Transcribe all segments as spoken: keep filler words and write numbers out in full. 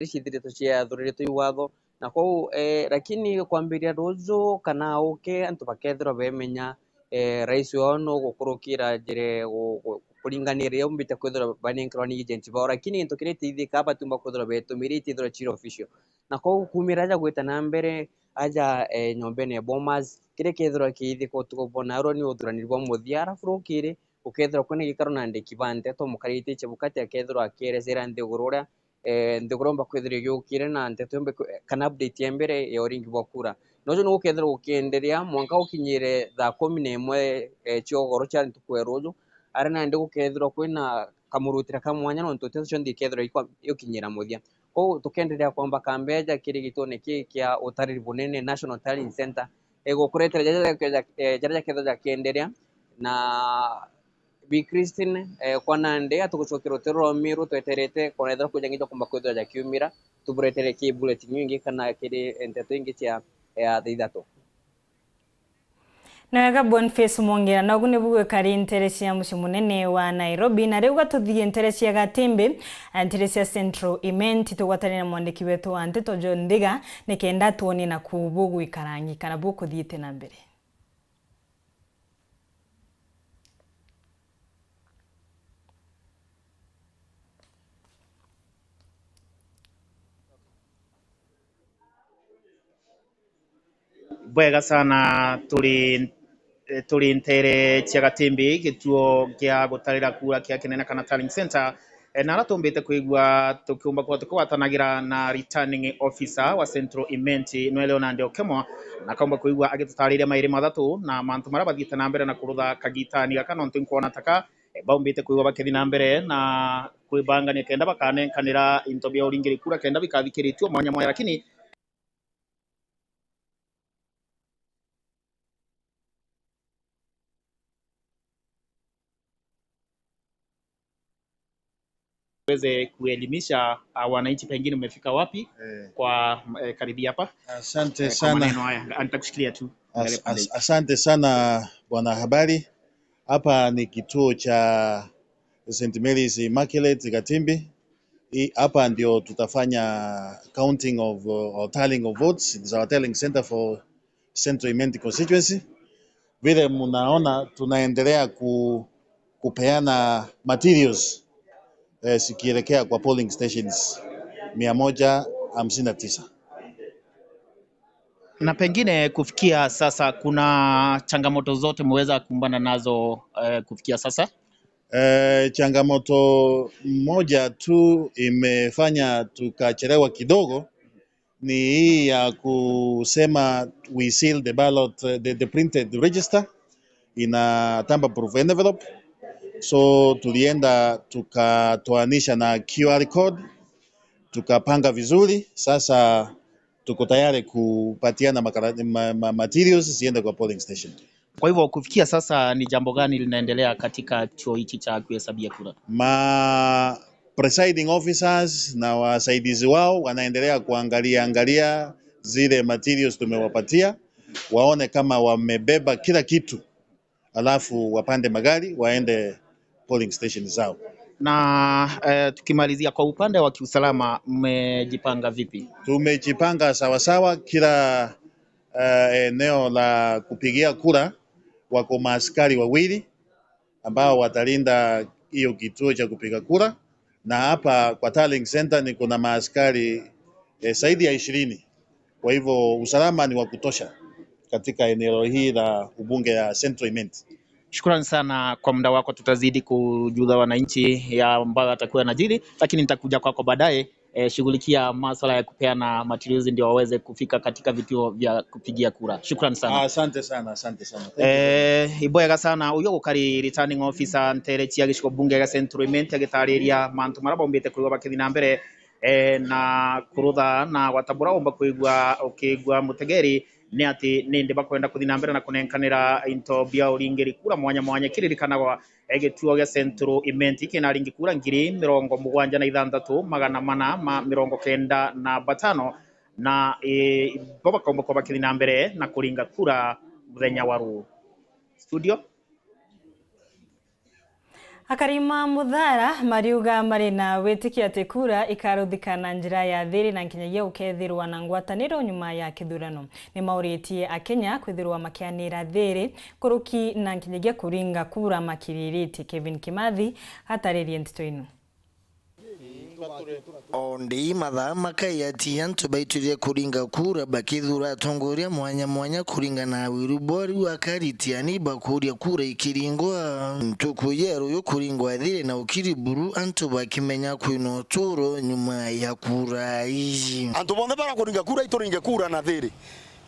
iria ciithiritwe ciathuriritwe i watho. Na kwou, eh, lakini kwambiria ruju kana uke, antu bakethirwa bemenya, eh, rais wao nugukurukira njira gu-, gu-, kuringana na iria umbite kwithirwa banenkerwa ni agent bao, lakini gintu kiria itithika batiumba kwithirwa betumire itithirwa ciri official. Na kwou kumira aja gwita na mbere, aja, eh, nyombene ya Bomas, kiria kethirwa kiithika utuku bwa narua ni uthurani bwa muthia, arafu rukiri gukethirwa kwina gikaro na andiki ba nteto, mukarite Chebukati akethirwa akierecera nthiguru uria, eh, nthiguru yomba kwithirwa igiukire na nteto yomba kwe-, kana update ya mbere ya uringi bwa kura. Nojo nigukethirwa gukienderea mwanka gukinyire thaa kumi na imwe, eh, cia ugoro cia ntuku ya ruju, aria nandi gukethirwa kwina kamurutira ka mwanya nontu nteto cionthe ikethirwa ikwa-, igukinyira muthia. Kwou tukenderea kwamba kambeja kiri gituone kii kia utariri bunene, National Tallying Centre, igukuretera jaria jakethirwa jakienderea na Bi Christine, eh, kwa nandi atugucokera rutero rwa Miru, tweterete kwona ethirwa kwija nginya kumba kwithirwa jakiumira, tuburetere ki bulletin ingi kana kiri nteto ingi cia, eh, thaa ithatu. Na wega Boniface Mwongera, na ugu nibu gwikari ntere cia mucii munene wa Nairobi, na riu ga tuthii ntere cia Gatimbi, ntere cia Central Imenti, tugwatane na mwandiki wetu wa nteto John Ndiga, nikenda tuone naku bugwikarangi kana bukuthiite na mbere. Bwega sana, turi, turi ntere cia Gatimbi, gituo gia gutarira kura kia kinene kana tallying centre. E, na ara tumbite kwigua tukiumba kuba tukigwatanagira na returning officer wa Central Imenti, nwe Leonard Okemwa, na kaumba kwigua agitutariria mairi mathatu na mantu maria bathiite na mbere na kurutha kagitani gaka, nontu nkwona taka, e, baumbite kwigua bakithi na mbere na kwibangania kenda bakanenkanira into bia uringiri kura kenda bikathikiritua mwanya mwanya, lakini uweze kuelimisha, ah, wananchi, pengine umefika wapi, eh, kwa, eh, karibia hapa, asante, eh, kwa sana, maneno haya. Nitakushikilia tu. As-, as-, asante sana, bwana habari. Hapa ni kituo cha Saint Mary's Immaculate Gatimbi. Hii, hapa ndio tutafanya counting of, uh, or tallying of votes. It is our tallying center for Central Imenti constituency. Vile mnaona, tunaendelea ku-, kupeana materials, eh, zikielekea kwa polling stations mia moja hamsini na tisa. Na pengine kufikia sasa, kuna changamoto zote mmeweza kukumbana nazo, eh, kufikia sasa? Eh, changamoto moja tu imefanya tukachelewa kidogo ni hii ya kusema we seal the ballot, eh, the, the printed register in a tamper proof envelope. So tulienda tukatoanisha na Q R code, tukapanga vizuri. Sasa tuko tayari kupatiana makara-, ma-, ma-, materials ziende kwa polling station. Kwa hivyo, kufikia sasa, ni jambo gani linaendelea katika kituo hichi cha kuhesabia kura? Ma presiding officers na wasaidizi wao wanaendelea kuangalia, angalia zile materials tumewapatia, waone kama wamebeba kila kitu, alafu wapande magari waende polling station zao. Na, eh, tukimalizia, kwa upande wa kiusalama, mmejipanga vipi? Tumejipanga sawasawa, kila, eh, eneo la kupigia kura wako maaskari wawili ambao watalinda hiyo kituo cha kupiga kura, na hapa kwa tallying center ni kuna maaskari, eh, zaidi ya ishirini. Kwa hivyo usalama ni wa kutosha katika eneo hii la ubunge ya Central Imenti. Shukrani sana kwa muda wako, tutazidi kujuza wananchi ya ambayo atakuwa yanajiri, lakini nitakuja kwako baadaye. Eh, shughulikia masuala ya kupeana materials ndio waweze kufika katika vituo vya kupigia kura. Shukrani sana. Ah, asante sana, asante sana. Thank you very much. Eh, ibwega sana. Uyu gukari returning officer ntere cia gicigo bunge gia Central Imenti agitariria mantu maria baumbite kwigua bakithi na mbere, eh, na kurutha na gwata buria umba kwigua ukigua mutegeri ni ati nindi bakwenda kuthi na mbere na kunenkanira into bia uringiri kura mwanya mwanya. Kiririkanagwa, eh, gituo gia Central Imenti kina aringi kura ngiri mirongo mugwanja na ithanthatu, magana mana ma mirongo kenda na batano, na, eh, bo bakaumba kuba bakithi na mbere na kuringa kura muthenya wa ruu. Studio. Akari ma Muthara mariuga mari na witikio ati kura ikaruthika na njira ya thiri na nkinyagia gukethirwa na ngwataniro nyuma ya kithurano. Ni mauritie Akenya kwithirwa makianira thiri kuruki na nkinyagia kuringa kura makiriritie. Kevin Kimathi ataririe nteto ino. O ndei mathaa makai ati antu baitwire kuringa kura bakithura atongoria mwanya mwanya kuringana na wiru bwao, riu akari tiani bakuria kura ikiringwa. Ntuku ya ruyu kuringwa thiri na ukiri buru, antu bakimenya kwina uturo nyuma ya kura iji. Antu bonthe bara kuringa kura, ituringe kura na thiri.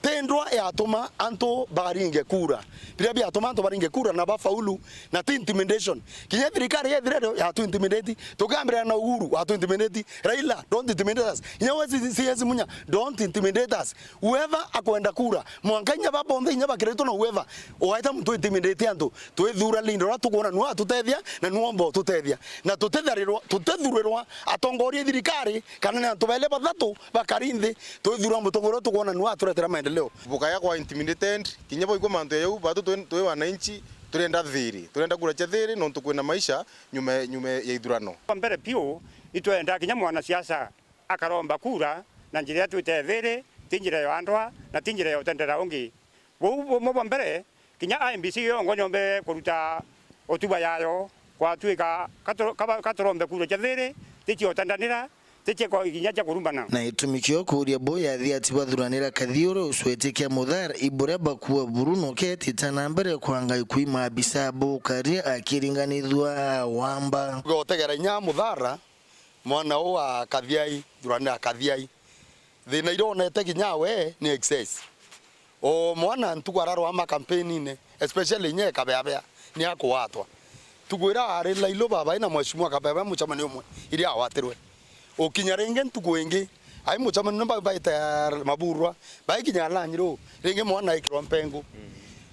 Ti ndwa yatuma antu baringe kura. Biria biatuma antu baringe kura na bafaulu, na ti intimidation. Kinya thirikari yethire rio yatu intimidate, tukiambirana na Uhuru, watu intimidate. Raila, don't intimidate us. Kinya we C S Munya, don't intimidate us. Whoever akwenda kura, mwanka inya ba bonthe inya bakiritwe na whoever, waita muntu intimidate antu, twithura leader uria tukwona nwe atutethia, na nwe omba ututethia. Na tutitharirwa, tutithurirwa atongoria thirikari, kana ni antu baili bathatu bakari nthi, twithura mutongoria uria tukwona nwe aturetera maendeleo. Bukaya kwa intimidated, kinya boigua mantu ya jau, batu twi, twi wananchi, turenda thiri, turenda kura cia thiri, nontu kwina maisha nyuma, nyuma ya ithurano. Kwa mbere biu, itwenda kinya mwanasiasa akaromba kura na njira ya twite thiri, ti njira ya andwa, na ti njira ya utendera ungi. Buu bumwe bwa mbere, kinya I E B C yongo nyombe kuruta hotuba yayo, kwatuika katu-, kaba-, katurombe kura cia thiri, ti cia utendanira, ti cia kwa-, kinya cia kurumbana. Na itumi kio kuuria bo yathi ati bathuranira Kathiuri ucwete kia Muthara, iburia bakua buru nuketite na mbere kwanga ikwima abisa bukaria akiringanithua wamba. Gotegera inya Muthara, mwana uu wa Kathiai, thuranira Kathiai. Thina iria onete kinya we ni excess. O mwana ntuku ararwa makampeni-ini, especially inye Kabeabea, ni akugwatwa. Ntuku iria ari Lailu baba na Mheshimiwa Kabeabea mucemanio umwe, iria agwatirwe. Ukinya ringi ntuku ingi, ai mucemanio ni bau baite Maburwa, baikinya Lanyiru, ringi mwana aikirwa mpengu.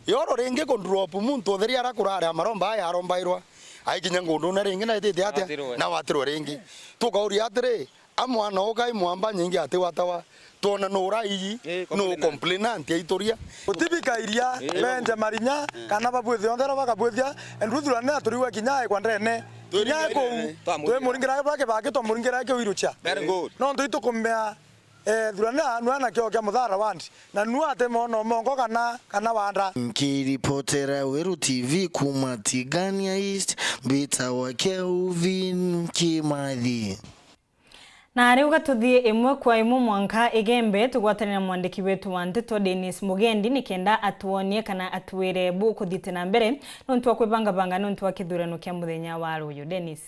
Yoro ringi kundrop muntu utheri ara kurare amaromba aya arombairwa, aikinya ngundune ringi na itite atia, na watirwe ringi. Tukauria atiri, a mwana ukai mwamba nyingi atigwatawa, twona nura iji, nu complain anti aituria. Utibikairia, benje marinya, kana babwithia onthe aria bakabwithia, and ruthurane aturiwa kinya aikwa ndene. Kinya kuu, twimuringira bake bake twamuringira kiu irucha. Very good. Nontu itukumea, eh, thurane nua na kio kia Muthara ward, na nua ati mono mongo kana, kana wanda. Nkiripotera Weru T V kuma Tigania East, mbitawa Kelvin Kimathi. Na riu gatuthie imwe kwa imwe mwanka Igembe, tugwatane na mwandiki wetu wa nteto Dennis Mugendi, nikenda atwonie kana atwire bu kuthiite na mbere nontu wa kwibangabanga nontu wa kithurano kia muthenya wa ruyu. Dennis.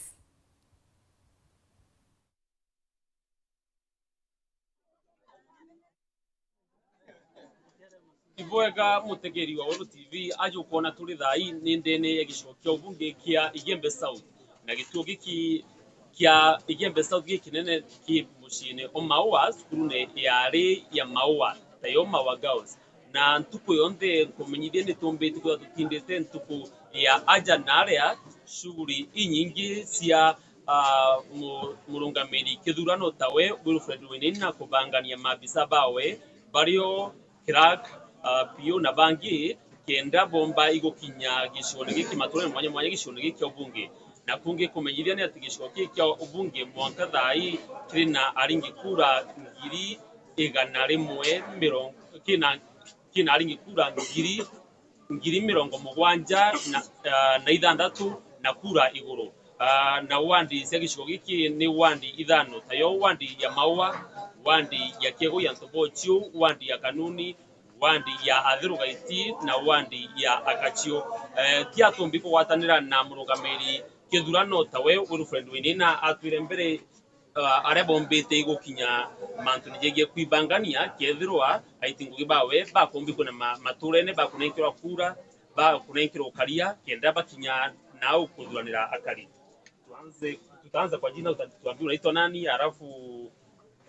Ibwega mutegeri wa Weru T V, aja ukwona turi thaa ii ni ndene ya gicigo kia ubunge kia Igembe South, na gituo giki kia Igembe South gikinene ki muciine o Maua, cukurune ya ari ya Maua, tayo Maua Girls. Na ntuku yonthe nkumenyithia ni tumbite kwithirwa tutindite ntuku ya aja na aria, shughuli inyingi cia ah, mu-, murungamiri kithurano tawe Wilfred Wainaina kubangania maabisa bawe bario clerk, ah, P O na bangi, kenda bomba igukinya gicione giki, maturene mwanya mwanya gicione giki kia ubunge. Na kungi kumenyithia ni ati gicigo giki kia ubunge mwanka thaa ii kiri na aringi kura ngiri igana rimwe mirongo, kina, kina aringi kura ngiri ngiri mirongo mugwanja na, ah, na ithanthatu na kura iguru. Ah, na wandi cia gicigo giki ni wandi ithano, tayo wandi ya Maua, wandi ya Kiegu ya Ntobochiu, wandi ya Kanuni, wandi ya Athiru Gaiti na wandi ya Akachiu. Eh, ti atumbi kugwatanira na murungamiri kithurano tawe Wilfred Wainaina atwire mbere ah, aria bombite igukinya mantune jegie kwibangania, kethirwa aiti ngugi bawe bakombi kuna ma-, maturene, bakunenkerwa kura, bakunenkerwa ukaria, kenda bakinya nau kuthuranira akari. Tuanze, tutaanza kwa jina, uta-, tuambie unaitwa nani, alafu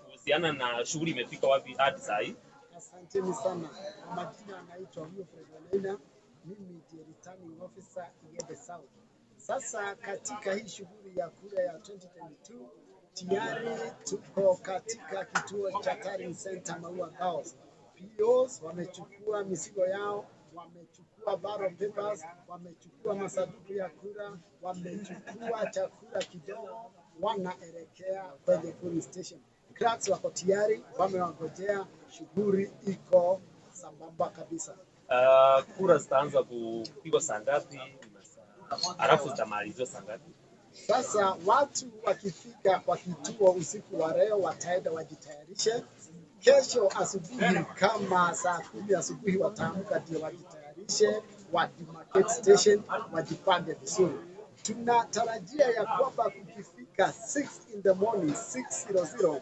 kuhusiana na shughuli imefika wapi hadi saa hii? Asanteni sana. Kwa majina anaitwa Wilfred Wainaina. Mimi ndiye returning officer Igembe South. Sasa katika hii shughuli ya kura ya twenty twenty-two, tayari tuko katika kituo cha Tallying Center Maua Girls. P Os wamechukua mizigo yao, Wamechukua ballot papers, wamechukua masanduku ya kura, wamechukua chakula kidogo, wanaelekea kwenye polling station. Clerks wako tayari, wamewangojea, shughuli iko sambamba kabisa. Ah, kura zitaanza kupigwa saa ngapi? Alafu zitamalizwa saa ngapi? Sasa watu wakifika kwa kituo usiku wa leo, wataenda wajitayarishe. Kesho asubuhi kama saa kumi asubuhi wataamka ndio wajitayarishe, wa demarcate station, wajipange vizuri. Tunatarajia ya kwamba kukifika six in the morning, six zero zero,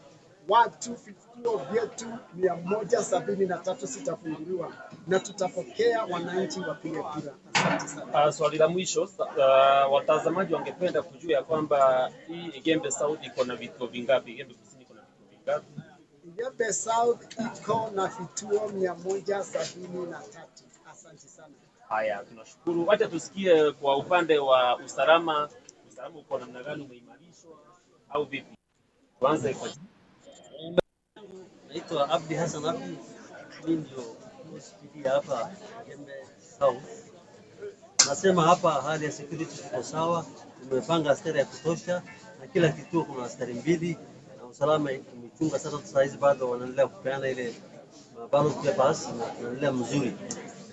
watu, vituo vyetu mia moja sabini na tatu zitafunguliwa na tutapokea wananchi wapige kura. Asante sana. Ah, swali la mwisho, sa-, ah, watazamaji wangependa kujua ya kwamba hii Igembe South iko na vituo vingapi? Igembe Kusini iko na vituo vingapi? Igembe South iko na vituo mia moja sabini na tatu. Asante sana. Haya, tunashukuru. Wacha tusikie kwa upande wa usalama. Usalama uko namna gani? Umeimarishwa au vipi? Tuanze kwa Naitwa Abdi Hassan Abdi, mimi ndio O C P D hapa Igembe South. Nasema hapa hali ya security tuko sawa, tumepanga askari ya kutosha na kila kituo kuna askari mbili na usalama tumechunga sana. Saa hizi bado wanaendelea kupeana ile ballot papers na tunaendelea mzuri.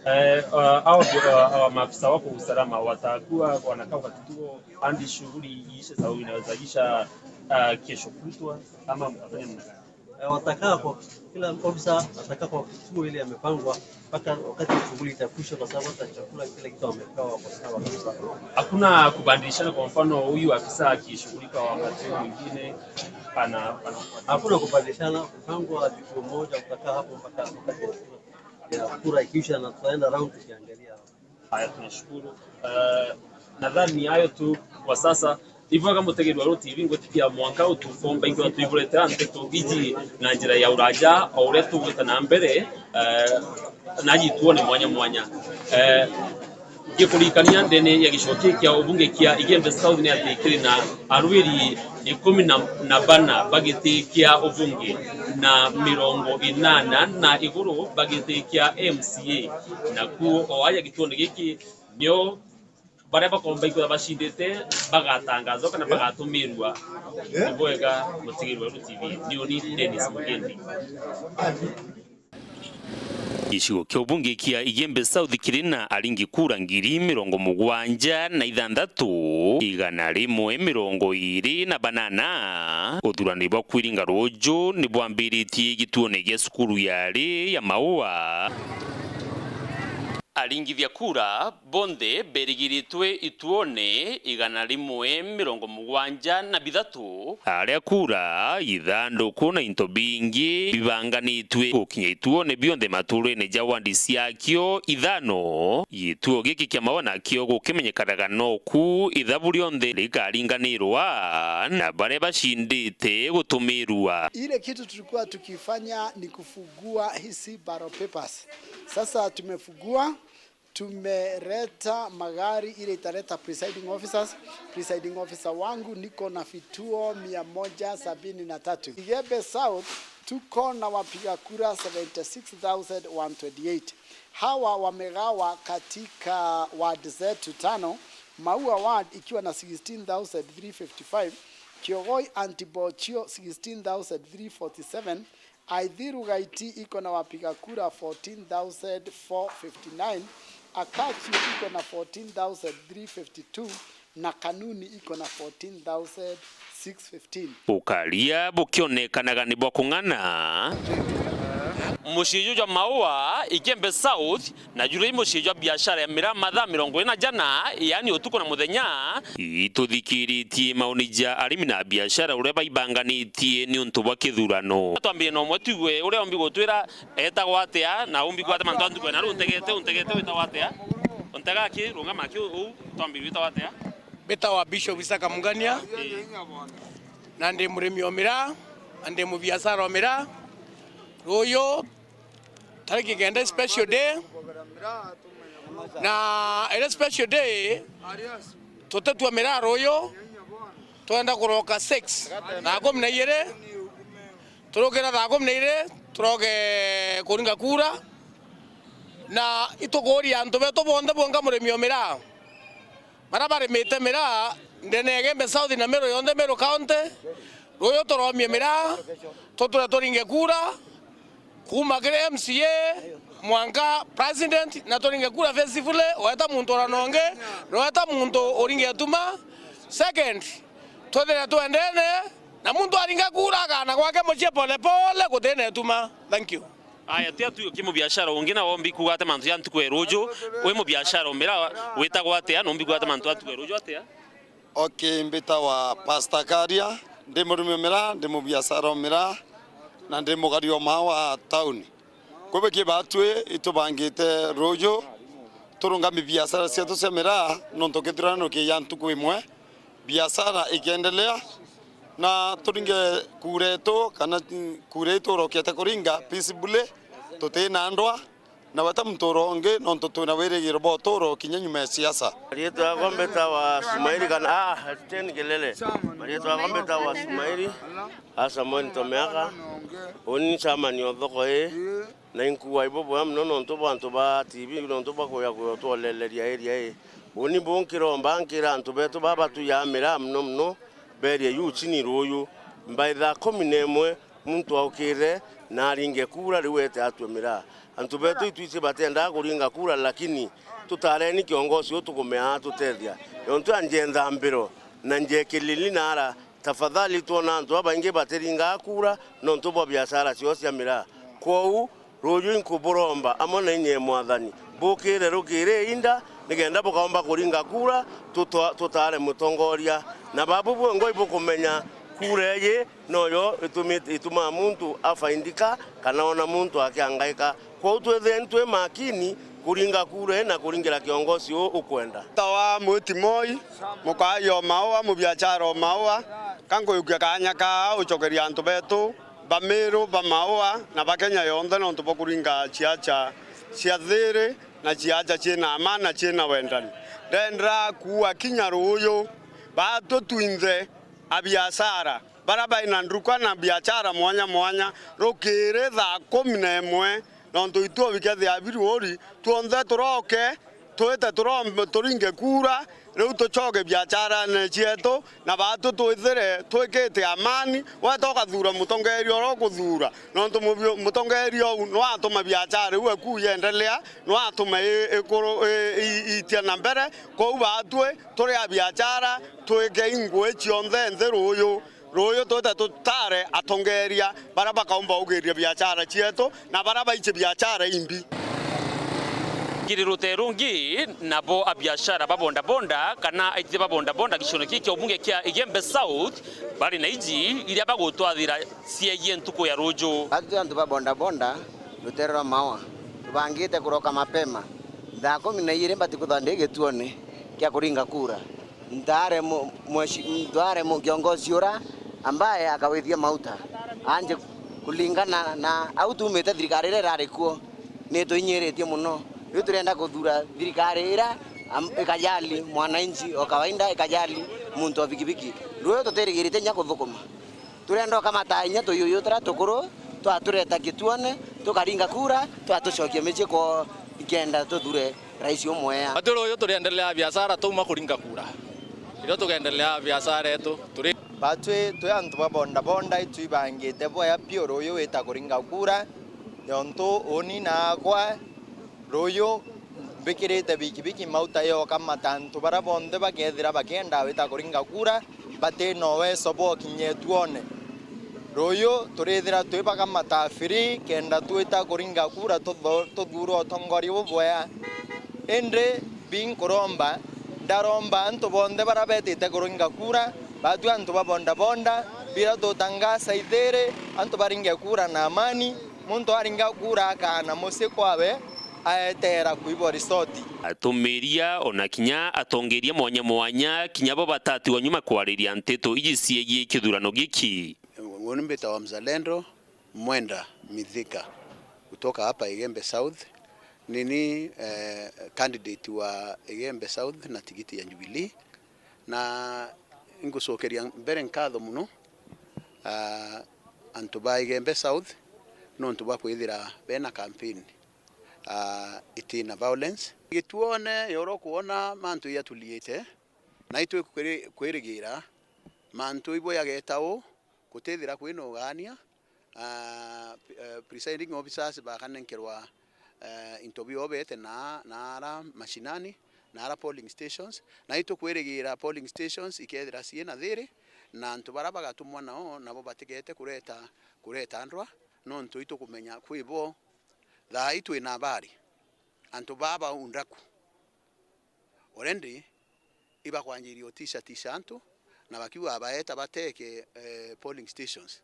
Eh, uh, hao ndio, uh, hawa maafisa wako usalama watakuwa wanakaa kwa kituo hadi shughuli iishe, sababu inaweza isha, uh, kesho kutwa ama mtafanya namna gani? Eh, watakaa kwa, kila ofisa atakaa kwa kituo ile amepangwa mpaka wakati shughuli itakwisha, kwa sababu hata chakula kile kitu wamepewa kwa sawa kabisa. Hakuna kubadilishana, kwa mfano huyu afisa akishughulika wakati huu mwingine ana, ana Hakuna kubadilishana, kupangwa kituo moja, utakaa hapo mpaka wakati wa kura. Ya kura ikiisha na tutaenda round tukiangalia. Haya, tunashukuru. Eh, nadhani ni hayo tu kwa sasa. Hivyo kama mutegeri wa Ruo T V, ngwitikia mwanka utukomba ingi watwigurite nteto iji na njira ya uraja, o uria tugwita na mbere, eh, na jituone mwanya mwanya. Eh, ngikuririkania ndene ya gicigo kii kia ubunge kia Igembe South ni ati kiri na arwiri ikumi na, na bana ba giti kia ubunge na mirongo inana na iguru ba giti kia M C A, nakuo o aja gituone giki nio baria bakomba ikwithirwa bacindite bagatangazwa kana bagatumirua. Ni bwega, mutigiri wa Ruo T V, ni uni Dennis Mugendi. Gicigo kia ubunge kia Igembe South kiri na aringi kura ngiri mirongo mugwanja na ithanthatu, igana rimwe mirongo iiri na banana. Uthurani bwa kwiringa ruuju ni bwambiritie gituone gia cukuru ya ari ya Maua. Aringithia kura bonthe berigiritwe ituone igana rimwe mirongo mugwanja na bithatu. Aria kura, ithanduku na into bingi bibanganitwe gukinya ituone bionthe maturene ja wandi ciakio ithano. Gituo giki kia Maua nakio gukimenyekanaga noku ithabu rionthe rikaringanirwa na baria bacindite gutumirua. Ile kitu tulikuwa tukifanya ni kufungua hizi ballot papers. Sasa tumefungua, tumeleta magari ile italeta presiding officers. Presiding officer wangu, niko na vituo mia moja sabini na tatu. Igembe South tuko na wapiga kura seventy six thousand one twenty eight. Hawa wamegawa katika ward zetu tano, Maua ward ikiwa na sixteen thousand three fifty five, Kiogoi and Bochio sixteen thousand three forty seven, Aithiru Gaiti iko na wapiga kura fourteen thousand four fifty nine, Akachi iko na fourteen thousand three fifty two, na Kanuni iko na fourteen thousand six fifteen. Ukaria bukionekanaga ni bwa kung'ana. Mucii juu jwa Maua, Igembe South, na juri mucii jwa biashara ya miraa mathaa mirongo ina jana, yaani utuku na muthenya. Ituthikiritie maoni ja arimi na biashara uria baibanganitie niuntu bwa kithurano. Twambie na umwe twigue uria umbi gutwira etagwa atia na umbi gwata mantu antu kwena ru untegete, untegete witagwa atia? Untega ki, rungama ki uu, twambie witagwa atia? Mbitawa Bishop Isaka Mungania, na ndi murimi o miraa, na ndi mubiashara o miraa. Ruuyu tariki kenda special day, na iri special day tutatua miraa ruuyu, twenda kuroka six, thaa kumi na igiri, turukira thaa kumi na igiri, turoke kuringa kura. Na itukuuria antu betu bonthe bwonka murimi o miraa, baria barimite miraa ndene ya Igembe South na Meru yonthe, Meru County, ruuju turomie miraa, tuture turinge kura, kuuma kiri M C A mwanka president, na turinge kura peacefully, weta muntu urana ungi, weta muntu uringe ituma. Second, twithire twendene, na muntu aringa kura akaana gwake mucii pole pole, gutina ituma. Thank you. Aya, tia tu kimubiashara ungi na wombi kuuga ati mantu ja ntuku ya ruuju, wi mubiashara o miraa witagwa atia, na umbi kuuga ati mantu ja ntuku ya ruuju atia? Okay, mbitawa Pastor Karia, ndi murimi o miraa, ndi mubiashara o miraa, na ndi mugari o maa wa tauni. Kwibiki baatwi itubangite ruuju turungami biashara cietu cia miraa, nontu kithurano kiija ntuku imwe, biashara ikiendelea, na turinge kura yetu, kana kura yetu urokete kuringa peacefully, tutina ndwa. Na weta muntu urongi, nontu twina wirigiro bwa uturo kinya nyuma ya siasa. Marietwa yakwa mbitawa Sumaili kana, ah, Etienne Kelele. Marietwa yakwa mbitawa Sumaili, a Samuel Ntomeaka. Uni ni chairman o thoko ii, na inkuua ibo bwega mono nontu bwa antu ba T V, nontu bwa kuya kuya utwoleleria area ii. Uni bu nkiromba nkira antu betu baba batuyaa miraa mono mono, berie yu chini ruuju, mbai thaa kumi na imwe, muntu aukire na aringe kura, riu ete atue miraa. Antu betu itwiji batiendaa kuringa kura, lakini tutareni kiongosi uu tukumea atutethia. Yontu anjentha mbiro na njekilili nara, tafadhali twona antu babaingi batiringaa kura nontu bwa biashara ciao cia miraa. Kwou, ruuju inkuburomba amwe na inya e Mwathani, bukire rukiri inda, nikenda bukaomba kuringa kura, tutwa-, tutare mutongoria. Na babu bwengwa ibukumenya kura iji noyo itumi-, itumaa muntu afaindika kana ona muntu akiangaika. Kwou twithireni twi makini kuringa kura ii na kuringira kiongosi uu ukwenda. Tawa Mwiti Moi, mukai o Maua, mubiachara o Maua, ka nkuyukia kaanya kaa ucokeria antu betu ba Meru, ba Maua, na ba Kenya yonthe nontu bwa kuringa ciaca cia thiiri na ciaca ciina amani na ciina wendani. Ndenda kuua kinya ruuju, baatu twinthe abiachara baria baina nduka na biachara mwanya mwanya, rukiri thaa kumi na imwe, nontu itu bikethia biruuri, twonthe turoke, twite turom-, turinge kura, riu tucoke biacharane cietu, na baatu twithire twikite amani. Weta ukathuura mutongeeria uria ukuthuura, nontu mubi-, mutongeeria uu no atuma biachara iu eku yendelea, no atuma i-, ikuru-, i-, i-, iitia na mbere. Kwou baatwi turi a biachara, twikei ngui cionthe nthi ruuju. Ruuju twite tutare atongeeria baria bakaumba ugiria biachara cietu na baria baici biachara imbi. Kiri rutere rungi, nabo abiashara ba bodaboda kana aitithia ba bodaboda gicione kii kia ubunge kia Igembe South bari na iji iria bagutwathira ciegie ntuku ya ruuju. Baatwi antu ba bodaboda rutere rwa Maua, tubangite kuroka mapema thaa kumi na iiri mbati kwithwa ndi gituone kia kuringa kura. Ntware mu-, mweshi-, ntware mu-, kiongozi ura ambaye akawithia mauta anje kulingana na au tumite, thirikari iria irari kuo nituinyiritie muno. Riu turenda kuthura thirikari iria am-, ikajali mwananchi o kawaida, ikajali muntu o bikibiki. Ruuju tutirigirite inya kuthukuma. Turenda ukamata inya tuyuyu turia tukuru, twatureta gituone, tukaringa kura, twatucokia micii kwoo, ikenda tuthure rais umwea. Batwi ruuju turiendelea biashara, twauma kuringa kura. Irio tugendelea biashara yetu, turi. Batwi twi antu ba bodaboda, itwibangite bwea piu ruuju wita kuringa kura, yontu uni naakwa ruuju mbikirite bikibiki mauta yoka mata antu baria bonthe bakethira bakienda wita kuringa kura, batina uweso bwa ukinya ituone. Ruuju turithira twi bakamata free kenda twita kuringa kura tutho-, tuthuure utongoria bubwea. Indi binkuromba, ndaromba antu bonthe baria betite kuringa kura, batwi antu ba bodaboda, bira tutangasa ithiiri, antu baringe kura na amani, muntu aringa kura akaana mucii kwawe, aeteera kwibwa risoti. Atumiria ona kinya atongeeria mwanya mwanya, kinya bo batatiwa nyuma kwariria nteto iji ciegie kithurano giki. Nguni mbitawa Mzalendo Mwenda Mithika, kutoka hapa Igembe South. Nini, eh, candidate wa Igembe South na tigiti ya Jubilee. Na ingucokeria mbere nkatho mono, ah, antu ba Igembe South, nontu bwa kwithira bena campaign. ah, itina violence. Gituone yoro kwona mantu yatuliite, na itwi kwiri-, kwirigira mantu ibo yageta u kutithira kwina ugania, ah, p-, eh, presiding officers bakanenkerwa, eh, into biobete na, na ara mashinani, na ara polling stations, na itukwirigira polling stations ikethira ciina thiri, na antu bara bagatumwa nao nabo batigete kureta, kureta ndwa, nontu itukumenya kwi bo thaa ii twina habari antu baa baundaku already ibakwanjiria utisha tisha antu, na bakiuga baeta bateke, eh, polling stations.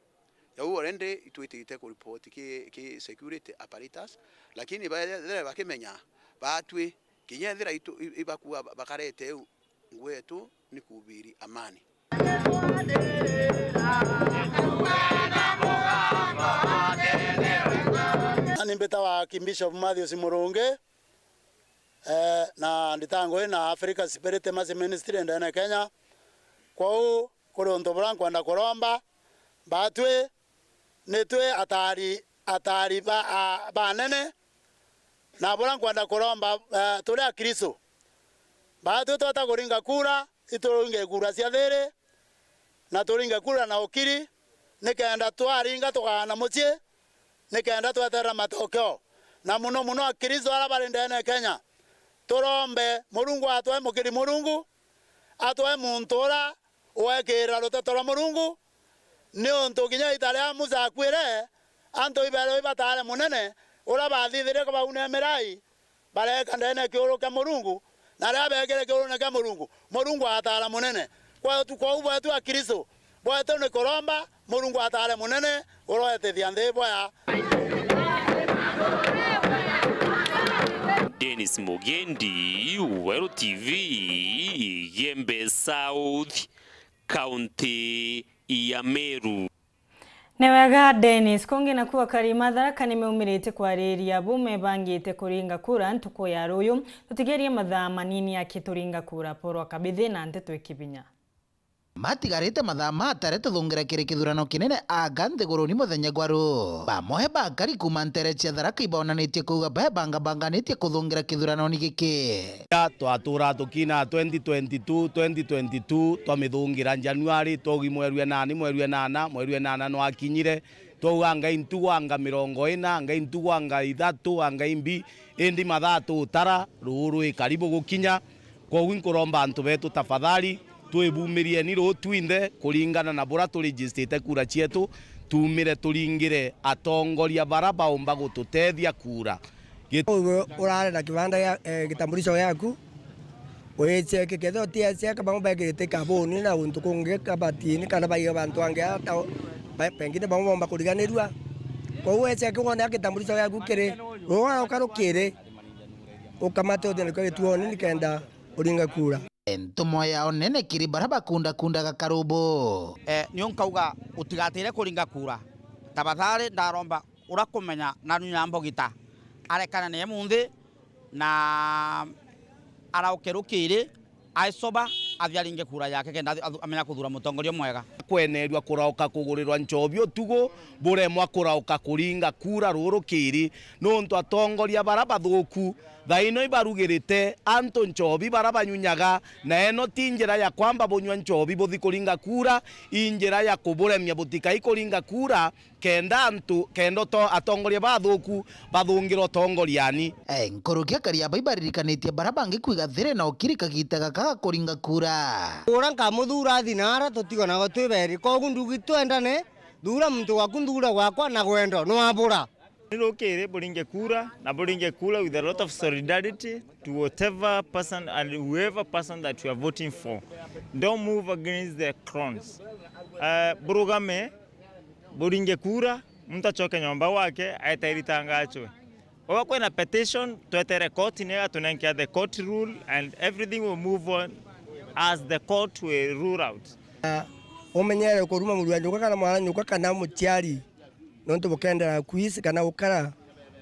Jau already itwitite kuripoti ki, ki security apparatus, lakini baethire bakimenya batwi, kinya ethira itu-, i-, ibakua ba-, bakarete u ngwetu ni kuhubiri amani. Ani mbitawa Archbishop Matthews Murungi, eh, na nditango ina Africa Spirit Mercy Ministry ndene Kenya. Kwou kuri untu buria nkwenda kuromba, batwi nitwi atari, atari ba, a, banene, na buria nkwenda kuromba, eh, turi Akristo, batwi tweta kuringa kura, ituringe kura cia thiri, na turinge kura na ukiri, nikenda twaringa tukaana mucii, nikenda tweterera matokeo. Na muno muno Akristo aria bari ndene ya Kenya, turombe Murungu atwe mukiri Murungu, atwe muntu uria uekiira ruteto rwa Murungu, niuntu kinya ita riria Musa akuire, antu ibeerwe ibataare munene, uria baathithirie kubauna mirai, bareeka ndene ya kiuru kia Murungu, na riria beekire kiurune kia Murungu, Murungu ataara munene. Kwetu, kwou bwetu Akristo, bwetu ni kuromba Murungu ataare munene, uroetithia nthi boya. Dennis Mugendi, Weru T V, Igembe South, County ya Meru. Ni wega, Dennis. Kungi naku akari ma Tharaka ni meumirite kwariria bu mebangite kuringa kura ntuku ya ruyu. Tutigerie mathaa manini aki turinga kura. Paul wa Kabithi na nteto ikibinya. Matigarite mathaa matare tuthungire kiri kithurano kinene anga nthiguruni muthenya gwa ru. Bamwe bakari kuuma ntere cia Tharaka ibonanitie kuuga bebangabanganitie kuthungira kithurano ni giki. Twaturaa tukina twenty twenty-two, twenty twenty-two, twamithungira January, twaugi mweri wa nani, mweri wa nana, mweri wa nana nwakinyire, twauga anga intugo anga mirongo ina, anga intugo anga ithatu, anga imbi, indi mathaa tutara, ruu rwi karibu gukinya. Kwogu inkuromba antu betu, tafadhali, twibumirieni ruu twinthe kuringana na buria turijistite kura cietu, tumire turingire atongoria baria baumba gututethia kura. Git- Koguo urare na kibanda gia, eh, kitambulisho giaku, wiceke, kethira utieceka, bamwe bekirite kabuni na guntu kungi kabatini, kana baiga bantu angi ata, ba-, pengine bamwe bomba kuriganirua. Koguo weceke wone a kitambulisho giaku kiri, rugara ukarukiri, ukamate uthie nakio gituoni nikenda uringa kura. Ntumwa yao nene kiri baria bakundakundaga karubu. Eh, nio nkauga utigatiire kuringa kura. Tafadhali ndaromba uria kumenya nanu nyambogita arekane na munthi na arauke rukiri aicoba athi aringe kura yake kenda athi-, athu-, amenya kuthura mutongoria mwega. Kwenerua kurauka kugurirwa nchobi utugu, buremwa kurauka kuringa kura ruru kiri, nontu atongoria bara bathuku thaino ibarugirite antu nchobi bara banyunyaga, na eno ti njira ya kwamba bunywa nchobi buthi kuringa kura, i njira ya kuburemia butikai kuringa kura, kenda antu, kenda uto-, atongoria bathuku bathungira utongoriani. Eh, nkuruki akari aba ibaririkanitie bara bangi kwiga thiri na ukiri kagita gaka ga kuringa kura. Uria nkamuthuura athi naara, tutiganaga twi beeri. Kwogu ndugi twendane, thuura muntu gwaku, nthuure gwakwa na gwendo, nwabura. Ni rukiri buringe kura, na buringe kura with a lot of solidarity to whatever person and whoever person that you are voting for. Don't move against the crowns. Eh, burugame, buringe kura, muntu acoke nyomba gwake, aete iritangachwe. Oba kwina petition, twetere court niyo yatunenkea the court rule and everything will move on as the court will rule out. Umenyere kuruma muru wa nyuka kana mwana nyuka kana muciari, nontu bukendera kuishi kana gukara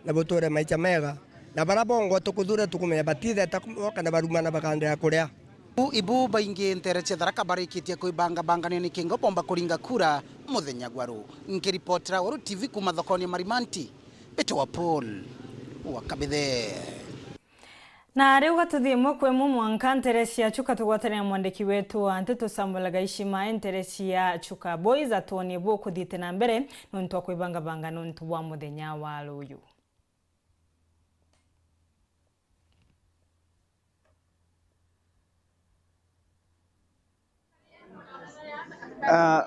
na buture maicha mega. Na bara bongwa tukuthure tukumenya batitheta kumoka na barumana bakandera kuria. Ibu, ibu baingi ntere cia Tharaka barikitie kwibangabangania ni kingo bomba kuringa kura muthenya gwa ru. Nkiripotera Weru T V kuuma thokoni ya Marimanti, mbitwa Paul. wa Kabithe. Na riu gatuthii imwe kwa imwe mwanka ntere cia Chuka, tugwatane na mwandiki wetu wa nteto Samuel Gaishima, ntere cia Chuka Boys, atwonie bu kuthiite na mbere nontu wa kwibangabanga nontu bwa muthenya wa ruuyu. Ah,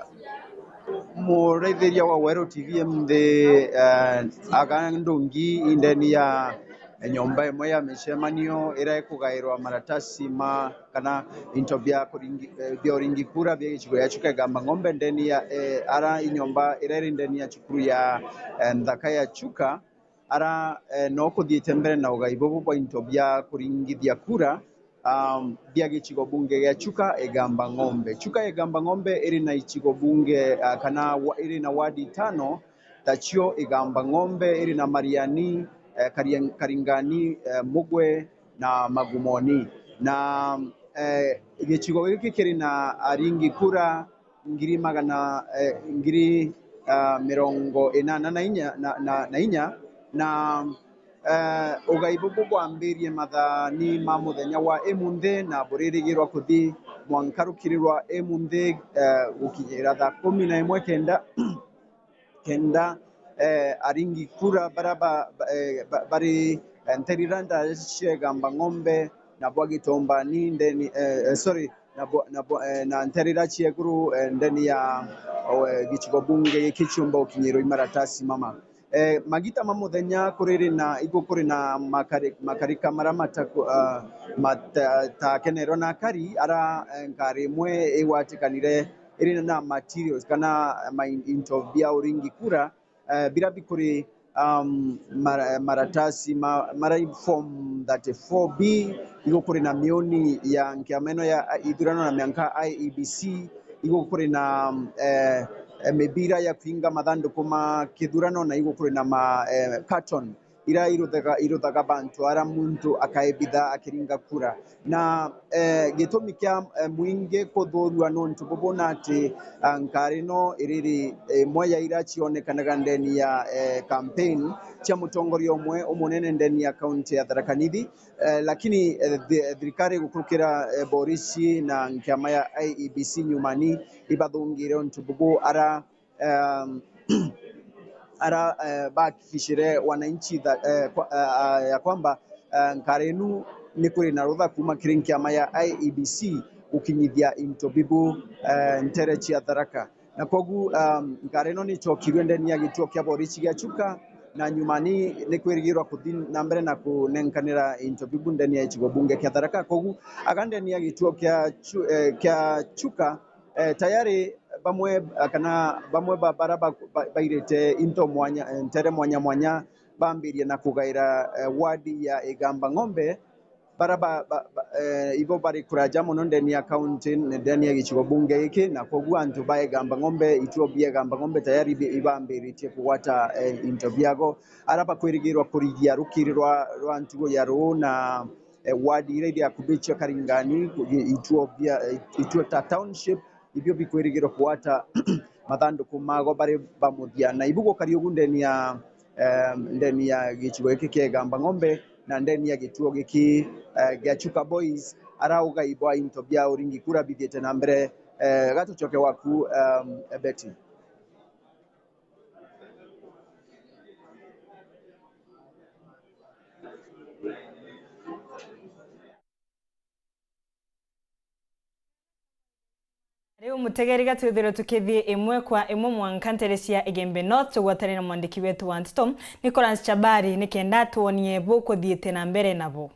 muraithiria wa Weru T V munthi, ah, aga ndungi indeni ya nyomba imwe ya micemanio iria ikugairwa maratasi ma, kana into bia kuringi-, eh, bia uringi kura bia gicigo gia Chuka Igamba Ng'ombe ndeni ya, eh, ara inyomba iria iri ndeni ya cukuru ya, eh, nthaka ya Chuka. Ara, eh, no kuthiite mbere na ugai bubu bwa into bia kuringithia kura, um, bia gicigo bunge gia Chuka Igamba Ng'ombe. Chuka Igamba Ng'ombe iri na icigo bunge, ah, kana wa-, iri na wadi itano, tacio Igamba Ng'ombe, iri na Mariani, eh, Karia-, Karingani, eh, Mugwe na Magumoni. Na, eh, gicigo giki kiri na aringi kura ngiri magana, eh, ngiri, ah, mirongo inana na inya, na, na, na inya, na, eh, ugai bubu bwambirie mathaani ma muthenya wa imunthi na buririgirwa kuthi mwanka rukirirwa imunthi, eh, gukinyira thaa kumi na imwe kenda, kenda, eh, aringi kura bara ba, ba, eh, ba, bari, eh, nterira nda cia Igamba Ng'ombe na bwa Gitombani ndeni, eh, eh, sorry, na bwa, na bwa, eh, na nterira ciekuru, eh, ndeni ya, eh, gicigo bunge giki ciumba gukinyirwa imaratasi mama. Eh, magita ma muthenya kuriri na igu kuri na makari-, makarika mara mataku-, ah, mata-, takenerwa na akari ara, eh, nkari imwe igwatikanire iri na materials kana, eh, ma in-, into bia uringi kura, eh, bira bikuri, um, mara-, maratasi ma-, mara form thirty-four B, igu kuri na miuni ya nkiama ino ya ithurano na mianka I E B C, igu kuri na, um, eh, eh, mibira ya kuinga mathanduku ma kithurano, na igu kuri na ma, eh, carton ira iruthaga, iruthaga bantu ara muntu akaebitha akiringa kura. Na, eh, gitumi kia, eh, mwingi kuthurua nontu bubu na ati, ah, nkari ino iriri imwe ya ira cionekanaga ndeni ya, eh, campaign cia mutongoria umwe umunene ndeni ya kaunti ya Tharaka Nithi, eh, lakini, eh, thi-, thirikari gukurukira, eh, borisi na nkiama ya I E B C nyumani ibathungire untu bubu ara um, ara, eh, bahakikishire wananchi tha-, eh, kwa-, eh, ah, ya kwamba, eh, nkari inu ni kuri na rutha kuma kiri nkiama ya I E B C gukinyithia into bibu, eh, ntere cia Tharaka. Na kogu, um, nkari ino ni icokirwe ndeni ya gituo kia borisi gia Chuka, na nyumani ni kwirigirwa kuthi na mbere na kunenkanira into bibu ndeni ya gicigo bunge kia Tharaka. Kogu aga ndeni ya gituo kia Chu-, eh, kia Chuka, eh, tayari bamwe, eh, kana bamwe ba-, bara ba-, ba-, bairite into mwanya, eh, ntere mwanya mwanya bambirie na kugaira, eh, wadi ya Igamba Ng'ombe, bara ba-, ba-, ba-, eh, ibo bari kuraja mono ndeni ya county, ndeni ya gicigo bunge giki, na koguo antu ba Igamba Ng'ombe, ituo bia Igamba Ng'ombe tayari bi-, ibambiritie kugwata, eh, into biago. Ara bakwirigirwa kurigia rukiri rwa, rwa ntugo ya ruu na, eh, wadi iria iri akubi cia Karingani, ituo bia, eh, ituo ta township, ibio bikwirigirwa kugwata mathanduku mago bari ba muthia. Na ibu gukari ugu ndeni ya, eh, ndeni ya gicigo giki kia Igamba Ng'ombe na ndeni ya gituo giki, eh, gia Chuka Boys, ara ugai bwa into bia uringi kura bithiite na mbere. Eh, gatucoke waku, eh, Betty. Riu mutegeri, gatwithirwe tukithii imwe kwa imwe mwanka ntere cia Igembe North, tugwatane na mwandiki wetu wa nteto, Nicholas Chabari, nikenda atwonie bu kuthiite na mbere nabo.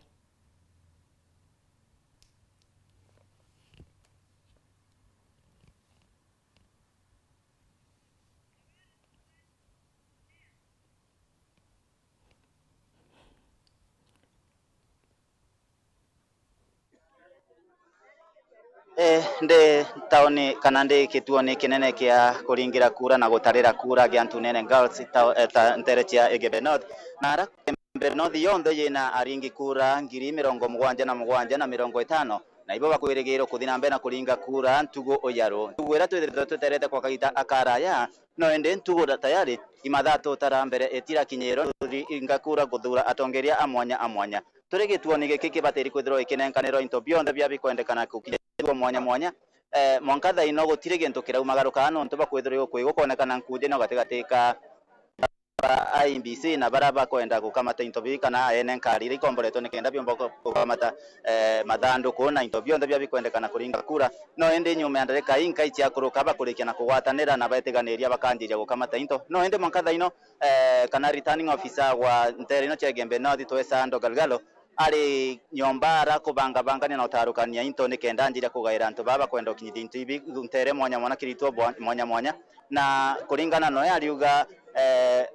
Eh, ndi taoni kana ndi gituoni kinene kia kuringira kura na gutarira kura gia Ntunene Girls tao-, eh, ta-, ntere cia Igembe North. Na ara Igembe North yonthe yina aringi kura ngiri mirongo mugwanja na mugwanja na mirongo itano, na ibo bakwirigirwo kuthi na mbere na kuringa kura ntugu uyaru. Ntugu iria twithiritwe tweterete kwa kagita akaraya, No indi ntugo tayari imathaa tutara mbere itirakinyirwa, turinga kura kuthuura atongeria a mwanya a mwanya. Turi gituoni giki kibatiri kwithirwa gikinenkanirwa into bionthe bia bikwendekana gukinya gituo mwanya mwanya. Eh, mwanka thaa ino gutiri gintu kiraumagaruka nontu bwa kwithirwa kwi gukonekana nkuujania gatigati ka ba I E B C na baria bakwenda gukamata into bii kana ene nkari iria ikomboretwe nikenda biumba gu-, gukamata, eh, mathanduku na into bionthe bia bikwendekana kuringa kura. No indi nyuma ya ndarika inkai ciakuruka bakurikia na kugwatanira na beetiganiria bakanjiria gukamata into. No indi mwanka thaa ino, eh, kana returning officer wa nteere ino cia Igembe North twesa Ndogalgalo ari nyomba ara kubangabangania na utarukania into nikenda anjiria kugaira antu baa bakwenda gukinyithia into ibi nteere mwanya mwanya kiri ituo bwa-, mwanya mwanya. Na kuringana noe ariuga, eh,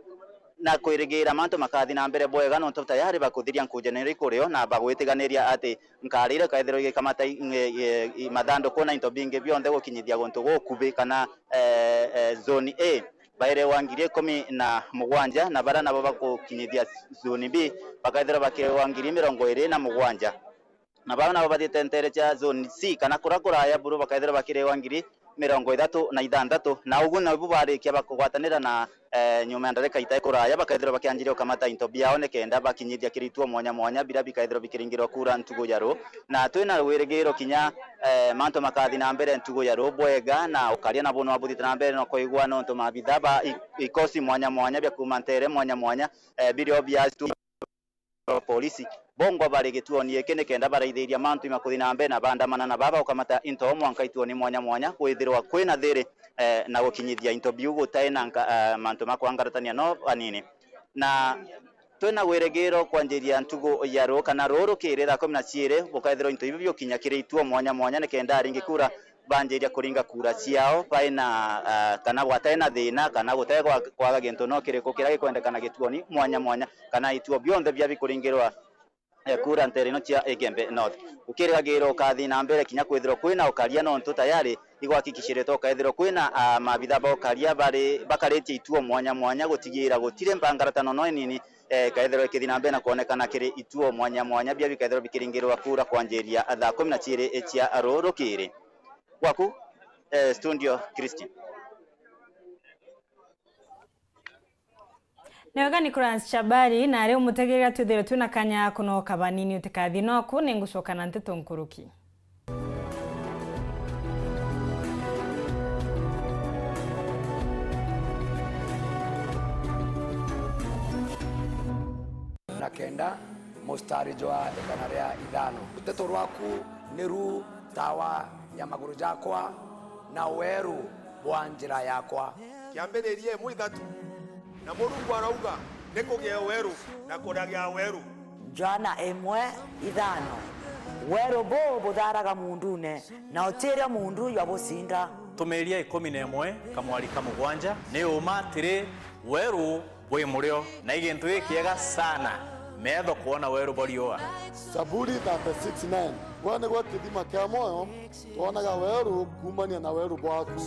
na kwirigira mantu makathi na mbere bwega nontu tayari bakuthiria nkujaniro ikurio na bagwitiganiria ati nkari iria ikaithirwa igikamata i-, i-, i-, mathanduku na into bingi bionthe gukinyithia guntu gukubi kana, eh, eh, zone A. Bairwa ngiri ikumi na mugwanja, na baria nabo bagukinyithia zone B bakaithirwa bakirwa ngiri mirongo iri na mugwanja. Na bau nabo bathiite nteere cia zone C, kana kuria kuraya buru, bakaithirwa bakirwa ngiri mirongo ithatu na ithanthatu. Na uguo nabu barikia bakugwatanira na, eh, nyuma ya ndarika itai kuraya, bakaithirwa bakianjiria gukamata into biao nikenda bakinyithia kiri ituo mwanya mwanya biria bikaithirwa bikiringirwa kura ntugu ya ruu. Na twina wirigiro kinya, eh, mantu makathi na mbere ntugu ya ruu bwega, na ukaria na bunwa buthiite na mbere na kuigua nontu maabitha ba i-, ikosi mwanya mwanya bia kuuma nteere mwanya mwanya, eh, birio bia stu-, polisi, bongwa bari gituoni giki nikenda baraithiria mantu ima kuthi na mbere na baandamana na baba gukamata into mwanka ituoni mwanya mwanya, kwithirwa kwina thiri, eh, na gukinyithia into biu gutai na nka-, eh, mantu ma kwangaratania no anini. Na twina wirigiro kwanjiria ntugu ya ruu kana ruu rukiri thaa kumi na ciiri, bukaithirwa into ibi biukinya kiri ituo mwanya mwanya nikenda aringi kura banjiria kuringa kura ciao baina, ah, kana gwatai na thina, kana gutai gwa-, kwaga gintu no kiriku kiria gikwendekana gituoni mwanya mwanya, kana ituo bionthe bia bikuringirwa, eh, kura nteere ino cia Igembe North. Ukirigagirwa ukathi na mbere kinya kwithirwa kwina ukaria nontu tayari igwakikishiritwe ukaithirwa kwina, ah, maabitha ba ukaria bari bakaritie ituo mwanya mwanya gutigira gutiri mbangaratano no inini, eh, ikaithirwa ikithi na mbere na kwonekana kiri ituo mwanya mwanya bia bikaithirwa bikiringirwa kura kwanjiria thaa kumi na ciiri cia ruu rukiri. Gwaku, eh, studio, Christian. Ni wega Nicholas Chabari, na ari umutegerera twithirwe twina kanya kunoka banini utikathi noku, ningucoka na nteto nkuruki. Na kenda, mustari jwa igana ria ithano. Ruteto rwaku niru tawa ya maguru jakwa, na weru bwa njira yakwa. Kiambiriria imwe ithatu, na Murungu arauga, "Ni kugie weru, na kuragia weru." Johana imwe ithano. Weru buu butharaga muundune, na utiria muundu jwa bucinda. Tumiria ikumi na imwe kamwari ka mugwanja, ni uma atiri, weru bwi murio, na i gintu gikiega sana, metho kwona weru bwa riua. Zaburi thirty-six nine. Gwe nigwe kithima kia mwoyo, twonaga weru kuumania na weru bwaku.